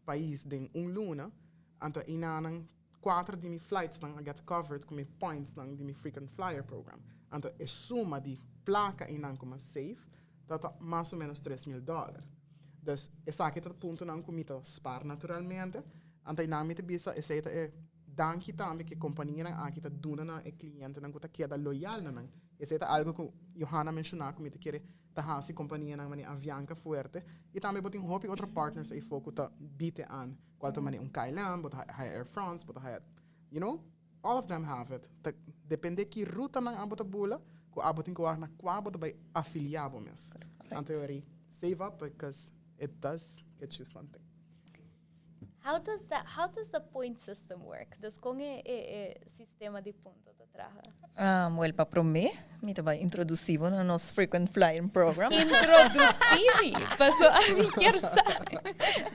pais den un luna. Anto einanan 4 di mi flights nan a get covered cu mi points nan di mi frequent flyer program. Anto e suma di placa einan como safe, dat ta mas o menos tres mil dollar. Dus esaki ta punto nan cu mi ta spar naturalmente. Anto einan mi ta bisa esey ta e danki tambe cu e compania nan aki ta duna na e cliente nan cu ta keda loyal na nan. Esey ta algo cu Johanna menciona cu mi ta kere ta hasi compania nan mane Avianca fuerte. Y tambe bo tin hopi otro partners ei fo cu ta bite aan. Cual ta mane un KLM, bo ta haya Air France, bo ta haya, you know, all of them have it. Ta depende ki ruta nan abo ta bula, cu abo tin cu wak na cua bo ta bay afilia bo mes.
Correct.
Anto yori, save up because it does get you something.
How does that how does the point system work? Dus con e e e sistema di punto ta traha?
Um, wel, pa promé, mi ta bai introducí bo na nos frequent flyer program.
Introducí mi, paso ami kier sa.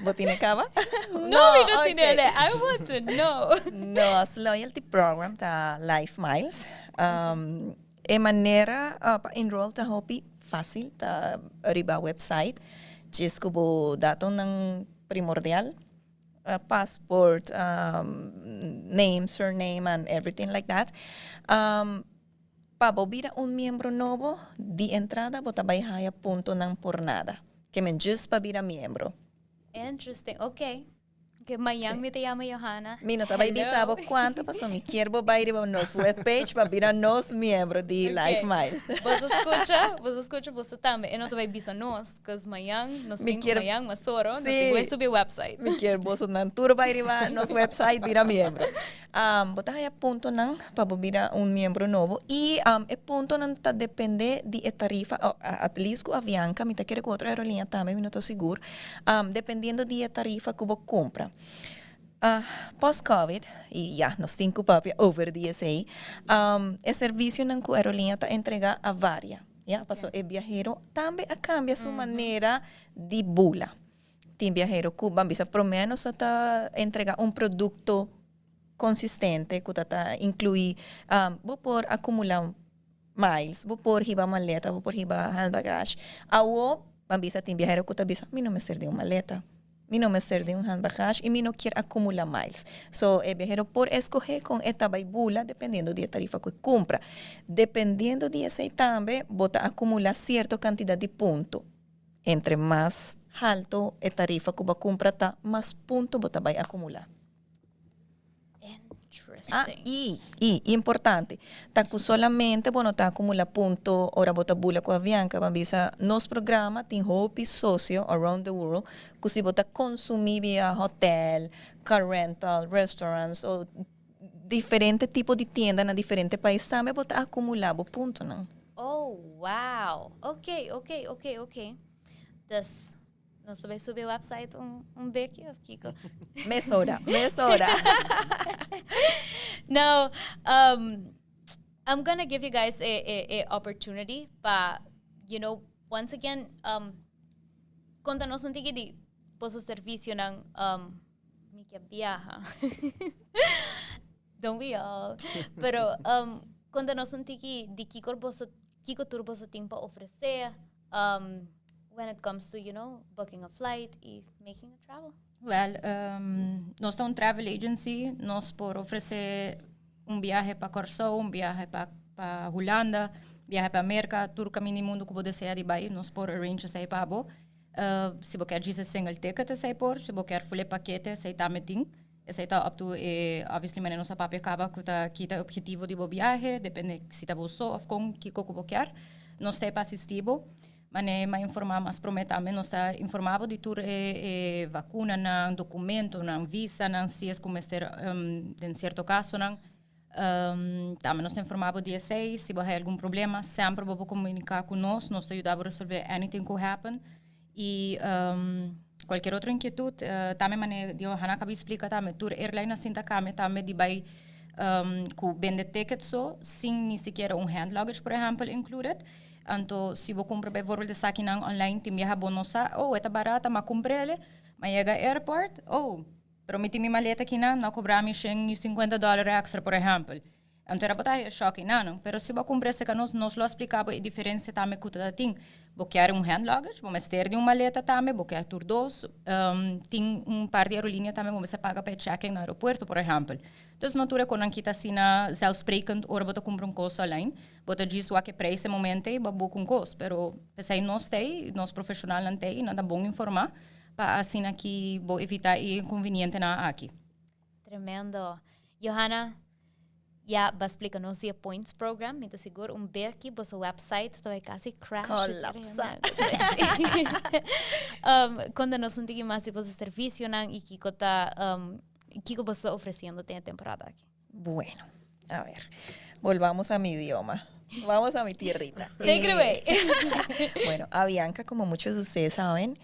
Bo tine caba?
No, mi no tine okay. I want to know.
Nos loyalty program ta Life Miles. Um, e manera uh, pa enroll ta hopi fácil, ta riba website. Djis ku bo datonan primordial, passport, name, surname and everything like that. Pa bo bira un miembro nobo, di entrada bo ta bai haya puntonan por nada. Ke men just pa bira miembro.
Interesting, okay. Ke mañan mi ta yama Johanna.
Mi no ta bai bisa bo cuanto paso mi kier bo bai riba nos webpage pa bira nos miembro di Life Miles.
Boso scucha, boso scucha boso tambe. E no ta bai bisa nos, cos mañan nos tin mañan masoro, nos tin cu subi website.
Mi kier boso nan tur bai riba nos website bira miembro. Bo ta haya puntonan pa bo bira un miembro nobo y e puntonan ta depende di e tarifa, at least cu Avianca, mi ta kere cu otro aerolinea tambe, mi no ta sigur, dependiendo di e tarifa cu bo cumpra. Post covid, y ya nos tin cu papia over di esey, e servicionan cu aerolinea ta entrega a varia, ya, paso e biahero tambe a cambia su manera di bula. Tin biahero cu ban bisa prome nos a ta entrega un producto consistente cu ta ta inclui bo por acumula miles, bo por hiba maleta, bo por hiba hand bagage. Awo ban bisa tin biahero cu ta bisa mi no mester di un maleta, mi no mester di un hand bagage y mi no kier acumula miles. So e biahero por escoge con e ta bay bula dependiendo di e tarifa cu e cumpra. Dependiendo di esey tambe bo ta acumula cierto cantidad di punto. Entre mas halto e tarifa ku bo a kumpra ta, mas punto bo ta bai akumulá. Ah, i, i, importante, ta ku solamente bo no ta akumulá punto ora bo ta bula ku Avianca. Bo a bisa, nos programa tin hopi sosio around the world ku si bo ta konsumí via hotel, car rental, restaurants o diferente tipo di tienda na diferente pais tambe bo ta akumulá bo puntonan.
Oh, wow. Ok, ok, ok, ok. Dus, nos ta bai subi e website un, un beki of kiko?
Mesora, mesora.
No, I'm gonna give you guys a, a, a opportunity pa, once again, konta nos un tiki di boso servicionan, mi ke biaha. Don't we all? Pero konta nos un tiki di kiko boso, kiko tur boso tin pa ofresé when it comes to, booking a flight y making a travel.
Well, nos ta un travel agency, nos por ofresé un biahe pa Kòrsou, un biahe pa pa Hulanda, biahe pa Merka, tur kaminda di mundu ku bo desea di bai, nos por arrange esei pa bo. Si bo kier djis e single ticket esei por, si bo kier ful e pakete esei tambe tin. Esei ta up to e, obviously manera nos a papia kaba ku ta kita e objetivo di bo biahe, depende si ta bo so of kon kiko ku bo kier. Nos ta e pa asisti bo. Mane m'a informa mas prome tambe nos ta informa bo di tur e e vakunanan, dokumentonan, visanan si es ku mester den sierto kasonan. Tambe nos ta informa bo di esei, si bo haya algun problema semper bo por komunika ku nos, nos ta yuda bo resolve anything ku happen. Y cualkier otro inquietud tambe mane Johanna acaba di splica tambe tur airline a sinta cambia tambe di bay cu bende ticket so sin ni sikiera un hand luggage por ehempel included. Anto si bo cumpra bijvoorbeeld esakinan online tin biaha bo no sa oh e ta barata ma cumprele ma yega airport oh pero mi tin mi maleta akinan no a cobra mi shen y cincuenta dollar extra por ehempel. Anto era bo ta haya shock einan, pero si bo a cumpra esaki nos, nos lo a splica bo e diferencia tambe cu ta tin. Bo kier un hand luggage, bo mester di un maleta tambe, bo kier tur dos, tin un par di aerolinea tambe bo mester paga pa e check-in na aeropuerto, por ehempel. Dus no tur e conan kita asina zelfsprekend ora bo ta cumpra un cos online. Bo ta djis wak e prijs e momento ei, bo a boek un cos, pero p'esei nos t'ei, nos profesionalnan t'ei, nan ta bon informa pa asina ki bo evita e inconvenientenan aki.
Tremendo. Johanna, ya ba splica nos di e points program. Mi ta sigur un be aki boso website ta bai casi crash.
Colapsa.
Conta nos un tiki mas di boso servicionan y kico ta, kico boso ta ofreciendo den e temporada aki.
Bueno, a ver, volvamos a mi idioma. Vamos a mi tierrita.
Take it away.
Bueno, Avianca, como muchos de ustedes saben,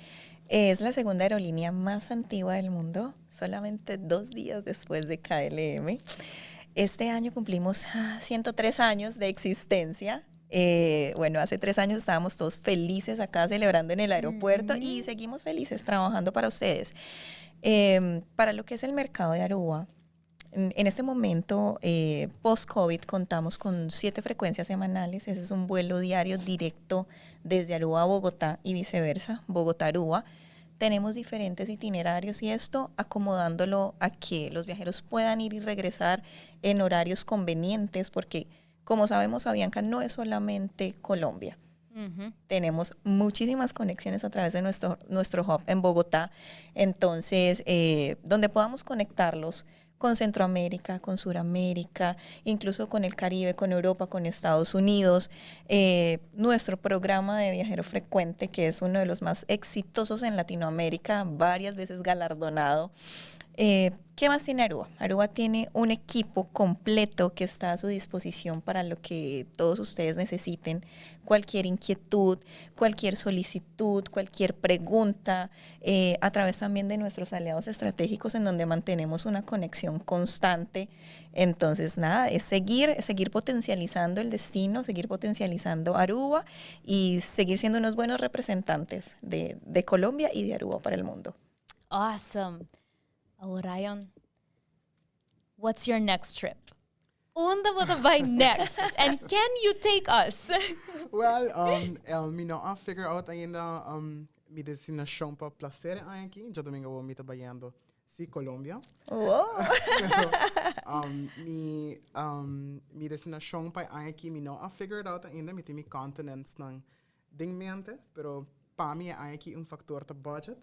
Es la segunda aerolínea más antigua del mundo, solamente 2 días después de KLM. Este año cumplimos 103 años de existencia. Bueno, hace 3 años estábamos todos felices acá celebrando en el aeropuerto y seguimos felices trabajando para ustedes. Para lo que es el mercado de Aruba, en este momento, post-COVID, contamos con siete frecuencias semanales. Ese es un vuelo diario directo desde Aruba a Bogotá y viceversa, Bogotá-Aruba. Tenemos diferentes itinerarios y esto acomodándolo a que los viajeros puedan ir y regresar en horarios convenientes, porque, como sabemos, Avianca no es solamente Colombia. Tenemos muchísimas conexiones a través de nuestro hub en Bogotá. Entonces, donde podamos conectarlos con Centroamérica, con Suramérica, incluso con el Caribe, con Europa, con Estados Unidos. Nuestro programa de viajero frecuente, que es uno de los más exitosos en Latinoamérica, varias veces galardonado. ¿Qué más tiene Aruba? Aruba tiene un equipo completo que está a su disposición para lo que todos ustedes necesiten. Cualquier inquietud, cualquier solicitud, cualquier pregunta, a través también de nuestros aliados estratégicos en donde mantenemos una conexión constante. Entonces, nada, es seguir potencializando el destino, seguir potencializando Aruba y seguir siendo unos buenos representantes de Colombia y de Aruba para el mundo.
Awesome. Orion, what's your next trip? Unda bo ta bai next? And can you take us?
Well, mi no a figure out ainda mi destinacion pa placer aki. Diadomingo mi ta bayendo si Colombia. Pero, mi destinacion pa aki mi no a figure out ainda. Mi tin mi continents nan den mente, pero pa mi aki un factor ta budget.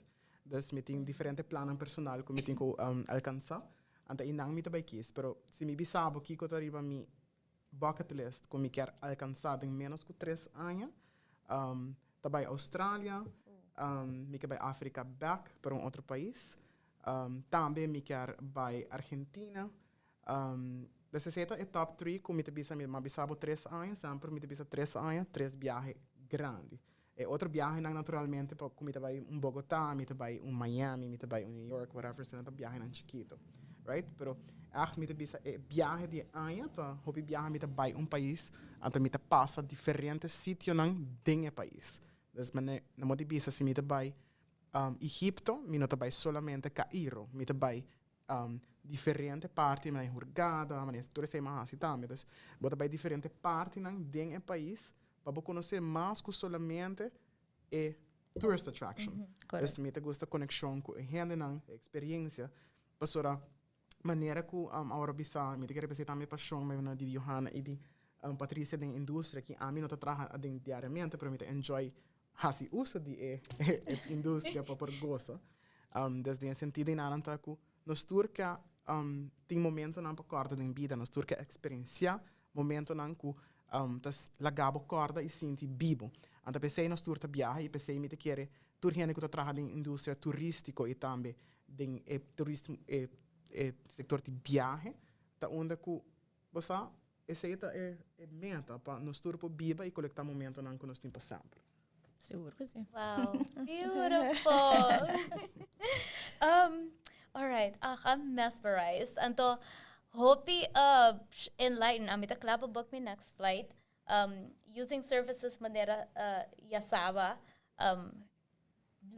Dus mi tin diferente plannan personal cu mi tin cu alcansa. Anto einan mi ta bay kies, pero si mi bisa bo kico ta riba mi bucket list cu mi kier alcansa den menos cu 3 aña, ta bay Australia, mi kier bay Africa back pa un otro pais, tambe mi kier bay Argentina. Dus esey ta e top 3 cu mi ta bisa mi, m'a bisa bo 3 aña, semper mi ta bisa 3 aña, tres biahe grandi. E otro biahenan naturalmente, pa mi ta bay un Bogotá, mi ta bay un Miami, mi ta bay un New York, whatever, esey ta biahenan chikito. Right? Pero echt mi ta bisa e biahe di aña, ta hopi biahe mi ta bay un pais, anto mi ta pasa diferente sitionan den e pais. Dus mane, na mi bisa si mi ta bay Egipto, mi no ta bay solamente Cairo, mi ta bay diferente parti, mane Hurghada, mane tur esey m'a hasi tambe. Dus, bo ta bay diferente partinan den e pais, pa bo conoce mas cu solamente e tourist attraction. Dus mi ta gusta conexion cu hendenan, experiencia. Pasora, manera cu awor bisa, mi ta kier representa mi pasion mi di Johanna y di Patricia den industria, cu ami no ta traha den diariamente, pero mi ta enjoy hasi uso di e industria pa por goza. Dus den sentido einan ta cu nos tur ke tin momentonan pa corda den bida, nos tur ke experiencia momentonan cu ta laga bo corda y sinti bibo. Anto pesey nos tur ta biaha y pesey mi ta kere tur hende cu ta traha den industria turistico y tambe den e turismo e sector di biahe, ta unda cu bo sa esey ta e meta pa nos tur por biba y colecta momentonan cu nos tin pa semper.
Sigur cu si.
Wow, beautiful. All right, ah, I'm mesmerized. Anto, hopi enlighten. Ami ta cla pa book mi next flight. Using services manera Yasaba.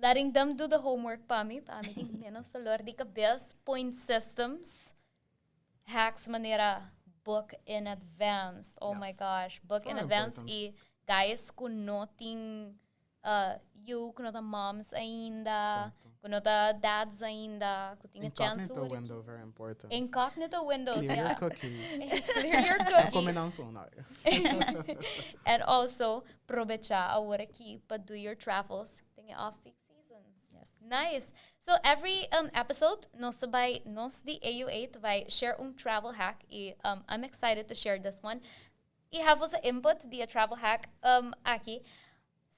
Letting them do the homework pa mi. Pa mi tin menos dolor di cabes. Point systems. Hacks manera book in advance. Oh my gosh, book in
Very
advance.
important.
Y guys cu no tin you, cu no ta moms ainda, cu no ta dads ainda, cu tin a chance.
Incognito window, very important.
Incognito windows,
Clear your cookies.
Clear your cookies.
Come nan so na.
And also, aprovecha awor aki pa do your travels. Tin off-peak seasons.
Yes.
Nice. So every episode, nos bay, nos di AUA bay share un travel hack. Y I'm excited to share this one. Y have also input di travel hack aki.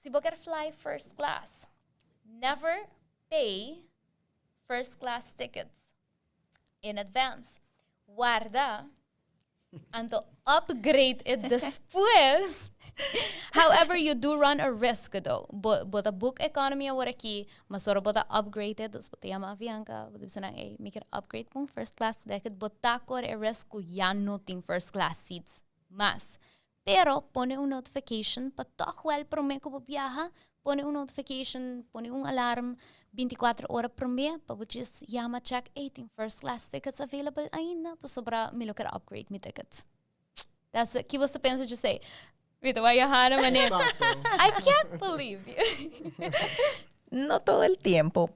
Si bo fly first class, never pay first class tickets in advance. Warda anto upgrade it despues. However, you do run a risk though. Bo, bo ta book economy awor aki, mas ora bo ta upgrade, dus bo ta yama Avianca, bo ta bisa nan, hey, mi kier upgrade pa un first class ticket, bo ta core e risk ku ya no tin first class seats mas. Pero pone un notification pa toch wel prome ku bo biaha, pone un notification, pone un alarm 24 ora prome pa bo just yama check, hey, tin first class tickets available ainda, pasobra mi lo kier upgrade mi ticket. That's it. Ki bo ta pensa Jose? Mi ta wak Johanna manera.
Exacto.
I can't believe you.
No todo el tiempo.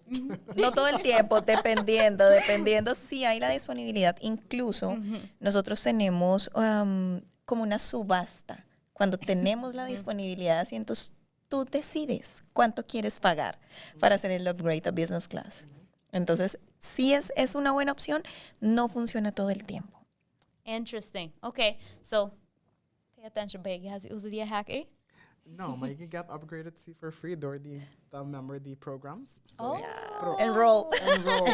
No todo el tiempo, dependiendo, dependiendo si hay la disponibilidad. Incluso nosotros tenemos como una subasta. Cuando tenemos la disponibilidad, así, entonces tú decides cuánto quieres pagar para hacer el upgrade a business class. Entonces, sí es una buena opción, no funciona todo el tiempo.
Interesting. Okay, so pay attention, baby. Has uso di hack, eh?
No, but you can get upgraded si for free door di ta member di programs. So,
Oh.
Pero,
Enroll.
enroll.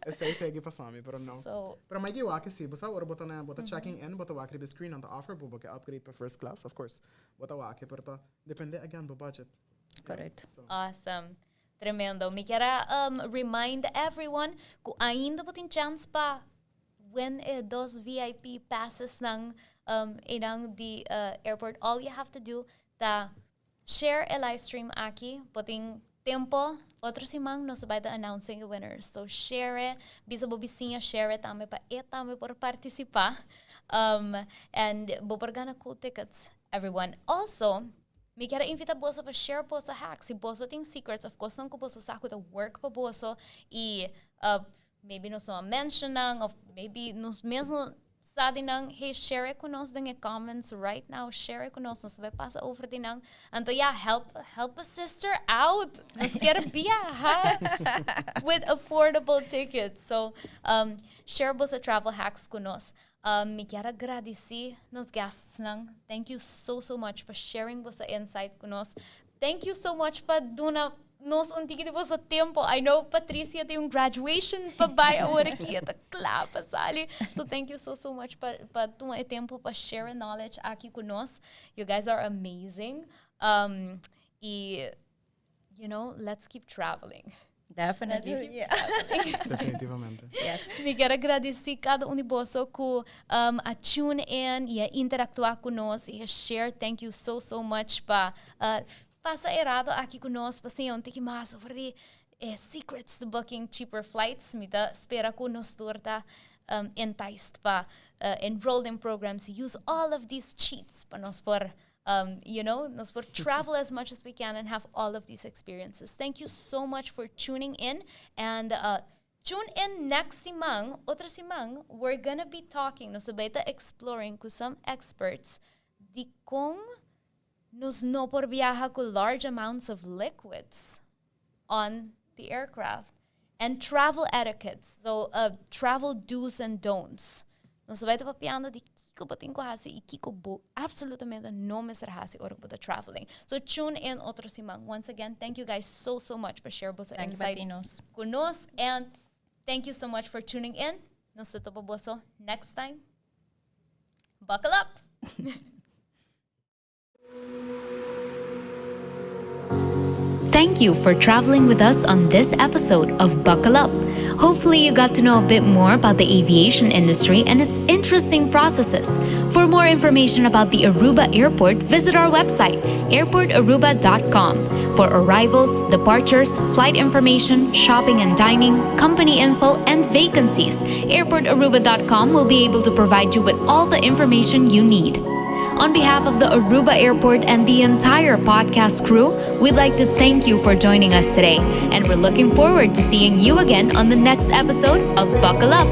So, esey sigui pasa mi, pero no.
So,
Pero mi a wak si, bo sa ora bo ta na bo ta checking in, bo ta wak riba screen nan ta offer bo bo ke upgrade pa first class, of course. Bo ta wak, pero ta depende again bo budget.
Correct.
So,
Awesome. Tremendo. Mi kier remind everyone ku ainda bo tin chance pa win e dos VIP passes ng inang di airport. All you have to do ta share e live stream aki, bo tin tempo, otro siman nos ta bay ta announcing the winners. So share it, bisa bo bisiña share it tambe pa e tambe por participa. And bo por gana cool tickets, everyone. Also, mi kier invita boso pa share boso hacks. Si boso tin secrets, of course, ku boso sa ku ta work pa boso y maybe nos no mention nan, of maybe nos mes sa di nan, hey, share it ku nos den e comments right now. Share it ku nos, nos bay pasa over di nan. Anto yeah, help a sister out. Nos kier biaha with affordable tickets. So, share boso travel hacks ku nos. Mi kier gradici nos guests nan. Thank you so, so much for sharing boso insights ku nos. Thank you so much pa duna nos un tiki di boso tempo. I know Patricia tin un graduation pa bay awor aki, ta kla pa sali. So thank you so, so much pa tuma e tempo pa share knowledge aki ku nos. You guys are amazing. Y let's keep traveling.
Definitely.
Definitivamente.
Yes.
Mi kier gradici cada un di boso ku a tune in y a interactua ku nos y a share. Thank you so, so much pa pasa e rato aki ku nos, pa siña un tiki mas over di secrets to booking cheaper flights. Mi ta spera ku nos tur ta enticed pa enroll in programs, use all of these cheats pa nos por nos por travel as much as we can and have all of these experiences. Thank you so much for tuning in and tune in next siman, otro siman, we're gonna be talking, nos ta bay exploring with some experts di con nos no por biaha cu large amounts of liquids on the aircraft and travel etiquettes. So, travel do's and don'ts. Nos ta bay ta papiando di kico bo tin cu haci y kico bo absolutamente no mester haci ora bo ta traveling. So tune in otro siman. Once again, thank you guys so, so much for share boso
Thank you,
insight
Patinos.
Cu nos and thank you so much for tuning in. Nos ta topa boso next time. Buckle up! Thank you for traveling with us on this episode of Buckle Up. Hopefully, you got to know a bit more about the aviation industry and its interesting processes. For more information about the Aruba Airport, visit our website, airportaruba.com, for arrivals, departures, flight information, shopping and dining, company info, and vacancies. Airportaruba.com will be able to provide you with all the information you need. On behalf of the Aruba Airport and the entire podcast crew, we'd like to thank you for joining us today. And we're looking forward to seeing you again on the next episode of Buckle Up.